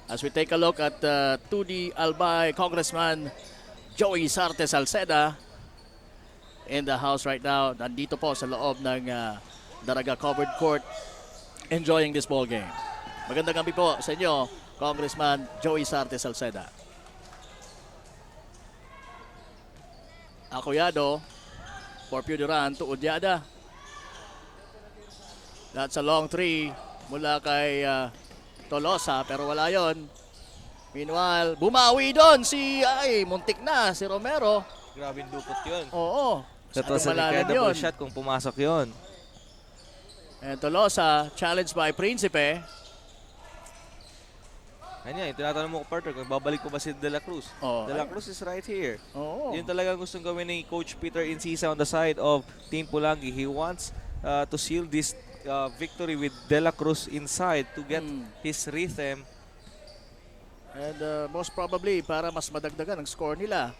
As we take a look at uh, two D Albay Congressman Joey Sarte Salceda in the house right now. Nandito po sa loob ng uh, Daraga Covered Court enjoying this ball game. Magandang gabi po sa inyo, Congressman Joey Sarte Salceda. Akuyado for Pioduran to Odiada. That's a long three mula kay uh, Tolosa, pero wala yon. Meanwhile, bumawi doon si, ay, muntik na, si Romero. Grabing dupot yun. Oo. That was Masyadong an malalim incredible yun. Shot kung pumasok yun. And Tolosa, challenged by Principe. Ayan yan, yung tinatanong mo ko, partner, kung babalik pa ba si De La Cruz. Oh, De La ay- Cruz is right here. Oo. Yun talaga ang gustong gawin ni Coach Peter Encisa on the side of Team Pulangi. He wants uh, to seal this uh, victory with De La Cruz inside to get Hmm. his rhythm. And uh, most probably, para mas madagdagan ang score nila.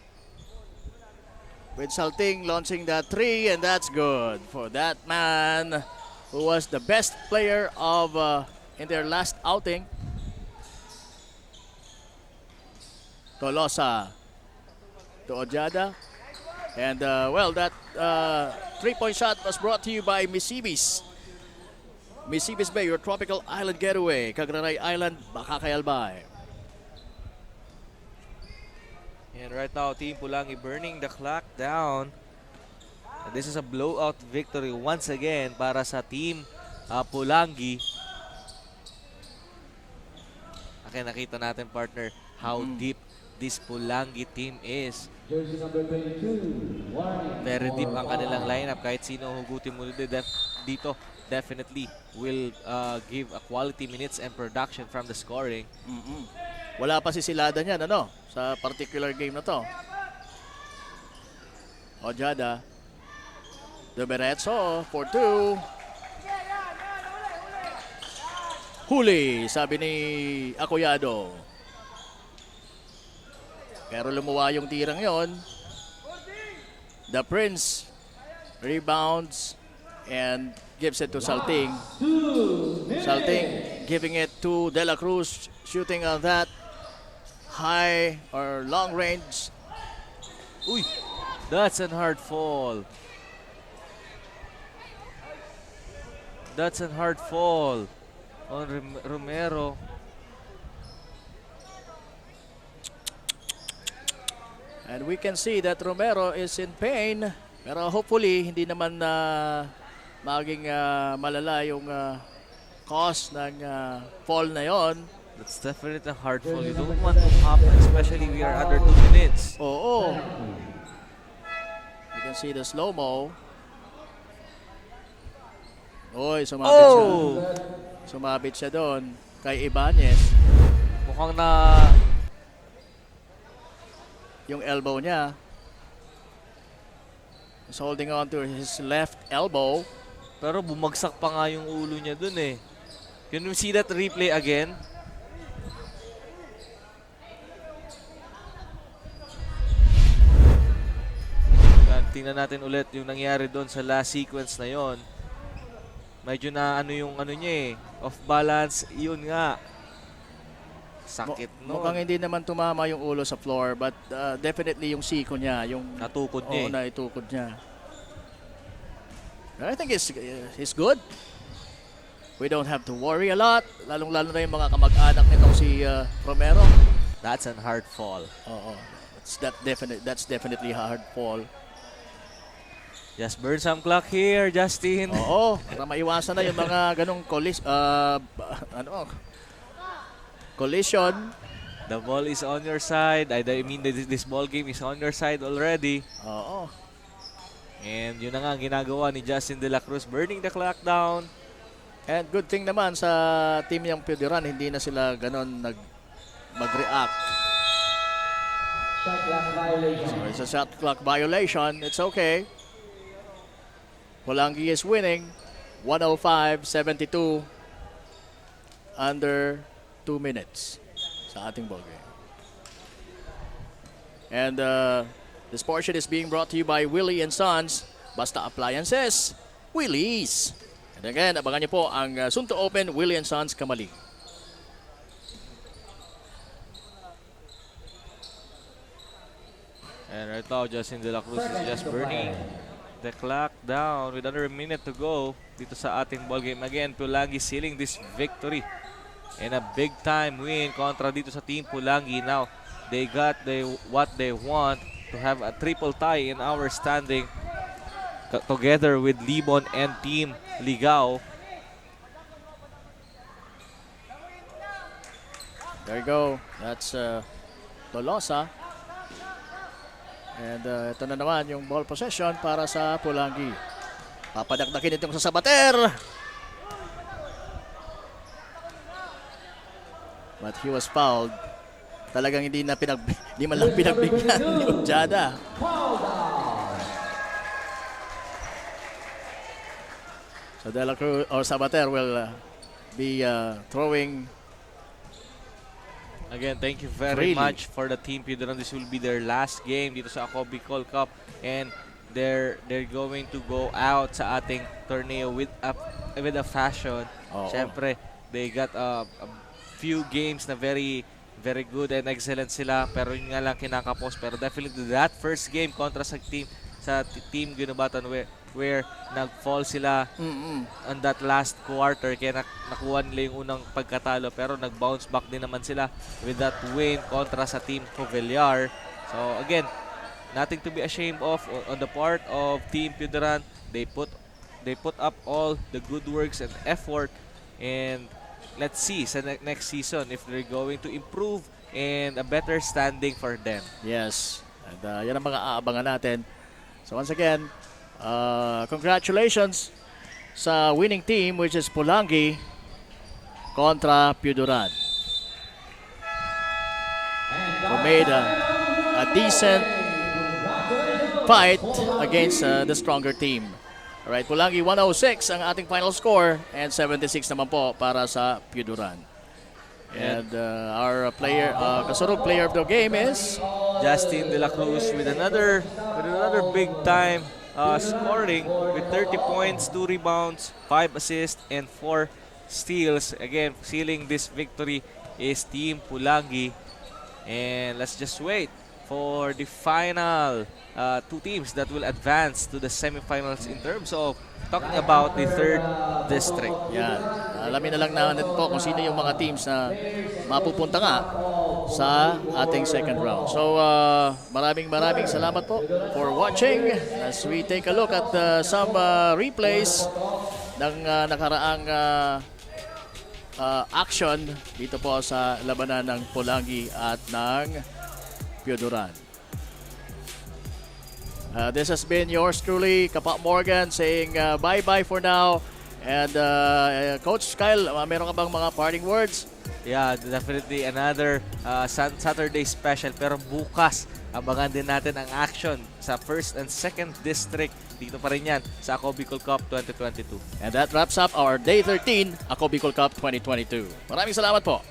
With Salting launching that three, and that's good for that man who was the best player of uh, in their last outing. Tolosa to Odiada. And uh, well, that uh, three-point shot was brought to you by Misibis. Misibis Bay, your tropical island getaway. Cagraray Island, Bacacay, Albay. And right now, Team Pulangi burning the clock down. This is a blowout victory once again para sa team, ah, Pulangi. Okay, nakita natin, partner, how Mm. deep this Pulangi team is. Jersey number twenty-two, Warren. Very deep ang kanilang lineup. Kahit sino hugutin mo dito, def- dito, definitely will uh, give a quality minutes and production from the scoring. Mm-mm. Wala pa si Silada niyan, ano, sa particular game na to. Ojada. Dumiretso for two. Huli, sabi ni Akoyado. Pero lumuwa yung tirang yon. The Prince rebounds and gives it to Salting. Salting giving it to De La Cruz, shooting on that high or long range. Uy! That's an hard fall. That's an hard fall on Rom- Romero. And we can see that Romero is in pain. Pero hopefully, hindi naman na maging ah, malala yung ah, cause ng ah, fall na yon. That's definitely a hard fall. You don't want to happen, especially we are under two minutes. Oo. You can see the slow-mo. Oy, sumabit siya. Oh! Sumabit siya doon kay Ibanez. Mukhang na Yung elbow niya. He's holding on to his left elbow. Pero bumagsak pa nga yung ulo niya dun eh. Can we see that replay again? Yan, tingnan natin ulit yung nangyari doon sa last sequence na yon. Medyo na ano yung ano niya eh. Off balance. Yun nga. Sakit Mu- no. Mukhang hindi naman tumama yung ulo sa floor, but uh, definitely yung siko niya, yung Natukod niya Oo, eh. naitukod niya. But I think he's, he's good. We don't have to worry a lot, lalong-lalo na yung mga kamag-anak nitong si uh, Romero. That's an hard fall. Oo. That's that definite that's definitely a hard fall. Just burn some clock here, Justin. Oo, para maiwasan na yung mga ganong collis uh, ano collision. The ball is on your side. I, I mean, this, this ball game is on your side already. Oo. And yun na nga ang ginagawa ni Justin De La Cruz, burning the clock down. And good thing naman sa team ng Pioduran, hindi na sila ganon nag mag-react. Shot clock violation. So it's a shot clock violation. It's okay. Pulangi is winning. one oh five seventy-two under two minutes sa ating ball game. And uh, this portion is being brought to you by Willie and Sons. Basta Appliances, Willie's. And again, abangan niyo po ang uh, soon to open Willie and Sons Kamalig. And right now, Justin De La Cruz is just burning the clock down with under a minute to go dito sa ating ball game. Again, Pulangi sealing this victory and a big time win kontra dito sa Team Pulangi. Now, they got the, what they want to have a triple tie in our standing, ka- together with Libon and Team Ligao. There you go. That's uh, Tolosa. And uh, ito na naman yung ball possession para sa Pulangi. Papadakdakin itong sa Sabater. But he was fouled. Talagang hindi na pinag hindi man lang pinagbigyan ni Ojada. So De La Cruz or Sabater will uh, be uh, throwing Again, thank you very Freely. much for the Team Pioduran. This will be their last game dito sa Ako Bicol Cup, and they're they're going to go out sa ating torneo with a with a fashion. Oo. Siyempre, they got a, a few games na very very good and excellent sila, pero yun nga lang kinakapos. Pero definitely that first game kontra sa team sa t- team Guinobatan where where nag-fall sila Mm-mm. on that last quarter, kaya nak- nakuha nila yung unang pagkatalo, pero nag-bounce back din naman sila with that win kontra sa Team Covellar. So again, nothing to be ashamed of o-, on the part of Team Pioduran. They put they put up all the good works and effort, and let's see sa ne-, next season if they're going to improve and a better standing for them. Yes. And uh, yan ang mga aabangan natin. So once again, uh, congratulations sa winning team, which is Pulangi kontra Pioduran, who made a, a decent fight against uh, the stronger team. Alright, Pulangi one oh six ang ating final score and seventy-six naman po para sa Pioduran. And uh, our player, uh, Kasurog player of the game is Justin De La Cruz with another with another big time uh, scoring with thirty points, two rebounds, five assists, and four steals. Again, sealing this victory is Team Pulangi. And let's just wait for the final uh, two teams that will advance to the semifinals in terms of talking about the third district. Yan. Alamin na lang natin po kung sino yung mga teams na mapupunta nga sa ating second round. So, uh, maraming maraming salamat po for watching as we take a look at uh, some uh, replays ng uh, nakaraang uh, uh, action dito po sa labanan ng Pulangi at ng Pioduran. Uh, this has been yours truly, Kapa Morgan, saying uh, bye-bye for now. And uh, Coach Kyle, uh, meron ka bang mga parting words? Yeah, definitely another uh, Sun- Saturday special. Pero bukas, abangan din natin ang action sa first and second district. Dito pa rin yan sa Ako Bicol Cup twenty twenty-two. And that wraps up our Day thirteen Ako Bicol Cup twenty twenty-two. Maraming salamat po.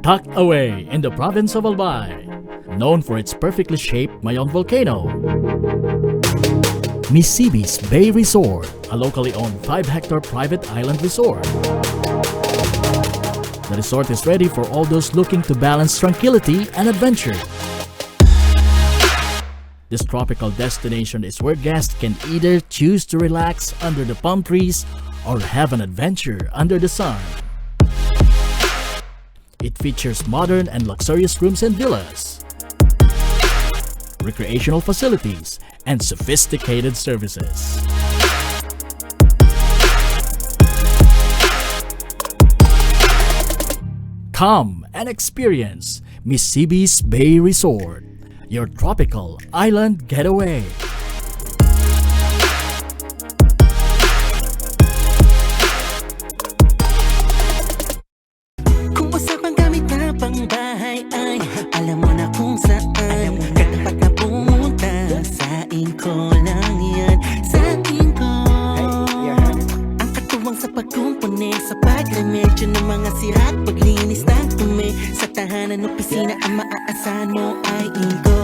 Tucked away in the province of Albay, known for its perfectly shaped Mayon volcano, Misibis Bay Resort, a locally owned five-hectare private island resort. The resort is ready for all those looking to balance tranquility and adventure. This tropical destination is where guests can either choose to relax under the palm trees or have an adventure under the sun. It features modern and luxurious rooms and villas, recreational facilities, and sophisticated services. Come and experience Misibis Bay Resort, your tropical island getaway. Kung usapang gamit na pangbahay ay alam mo na kung saan ka dapat na pumunta. Sa Inko lang yan, sa Inko. Ang katuwang sa pagkumpuni, sa pagremedyo ng mga sira at paglinis ng dumi. Sa tahanan, opisina, ang maaasahan mo ay Inko.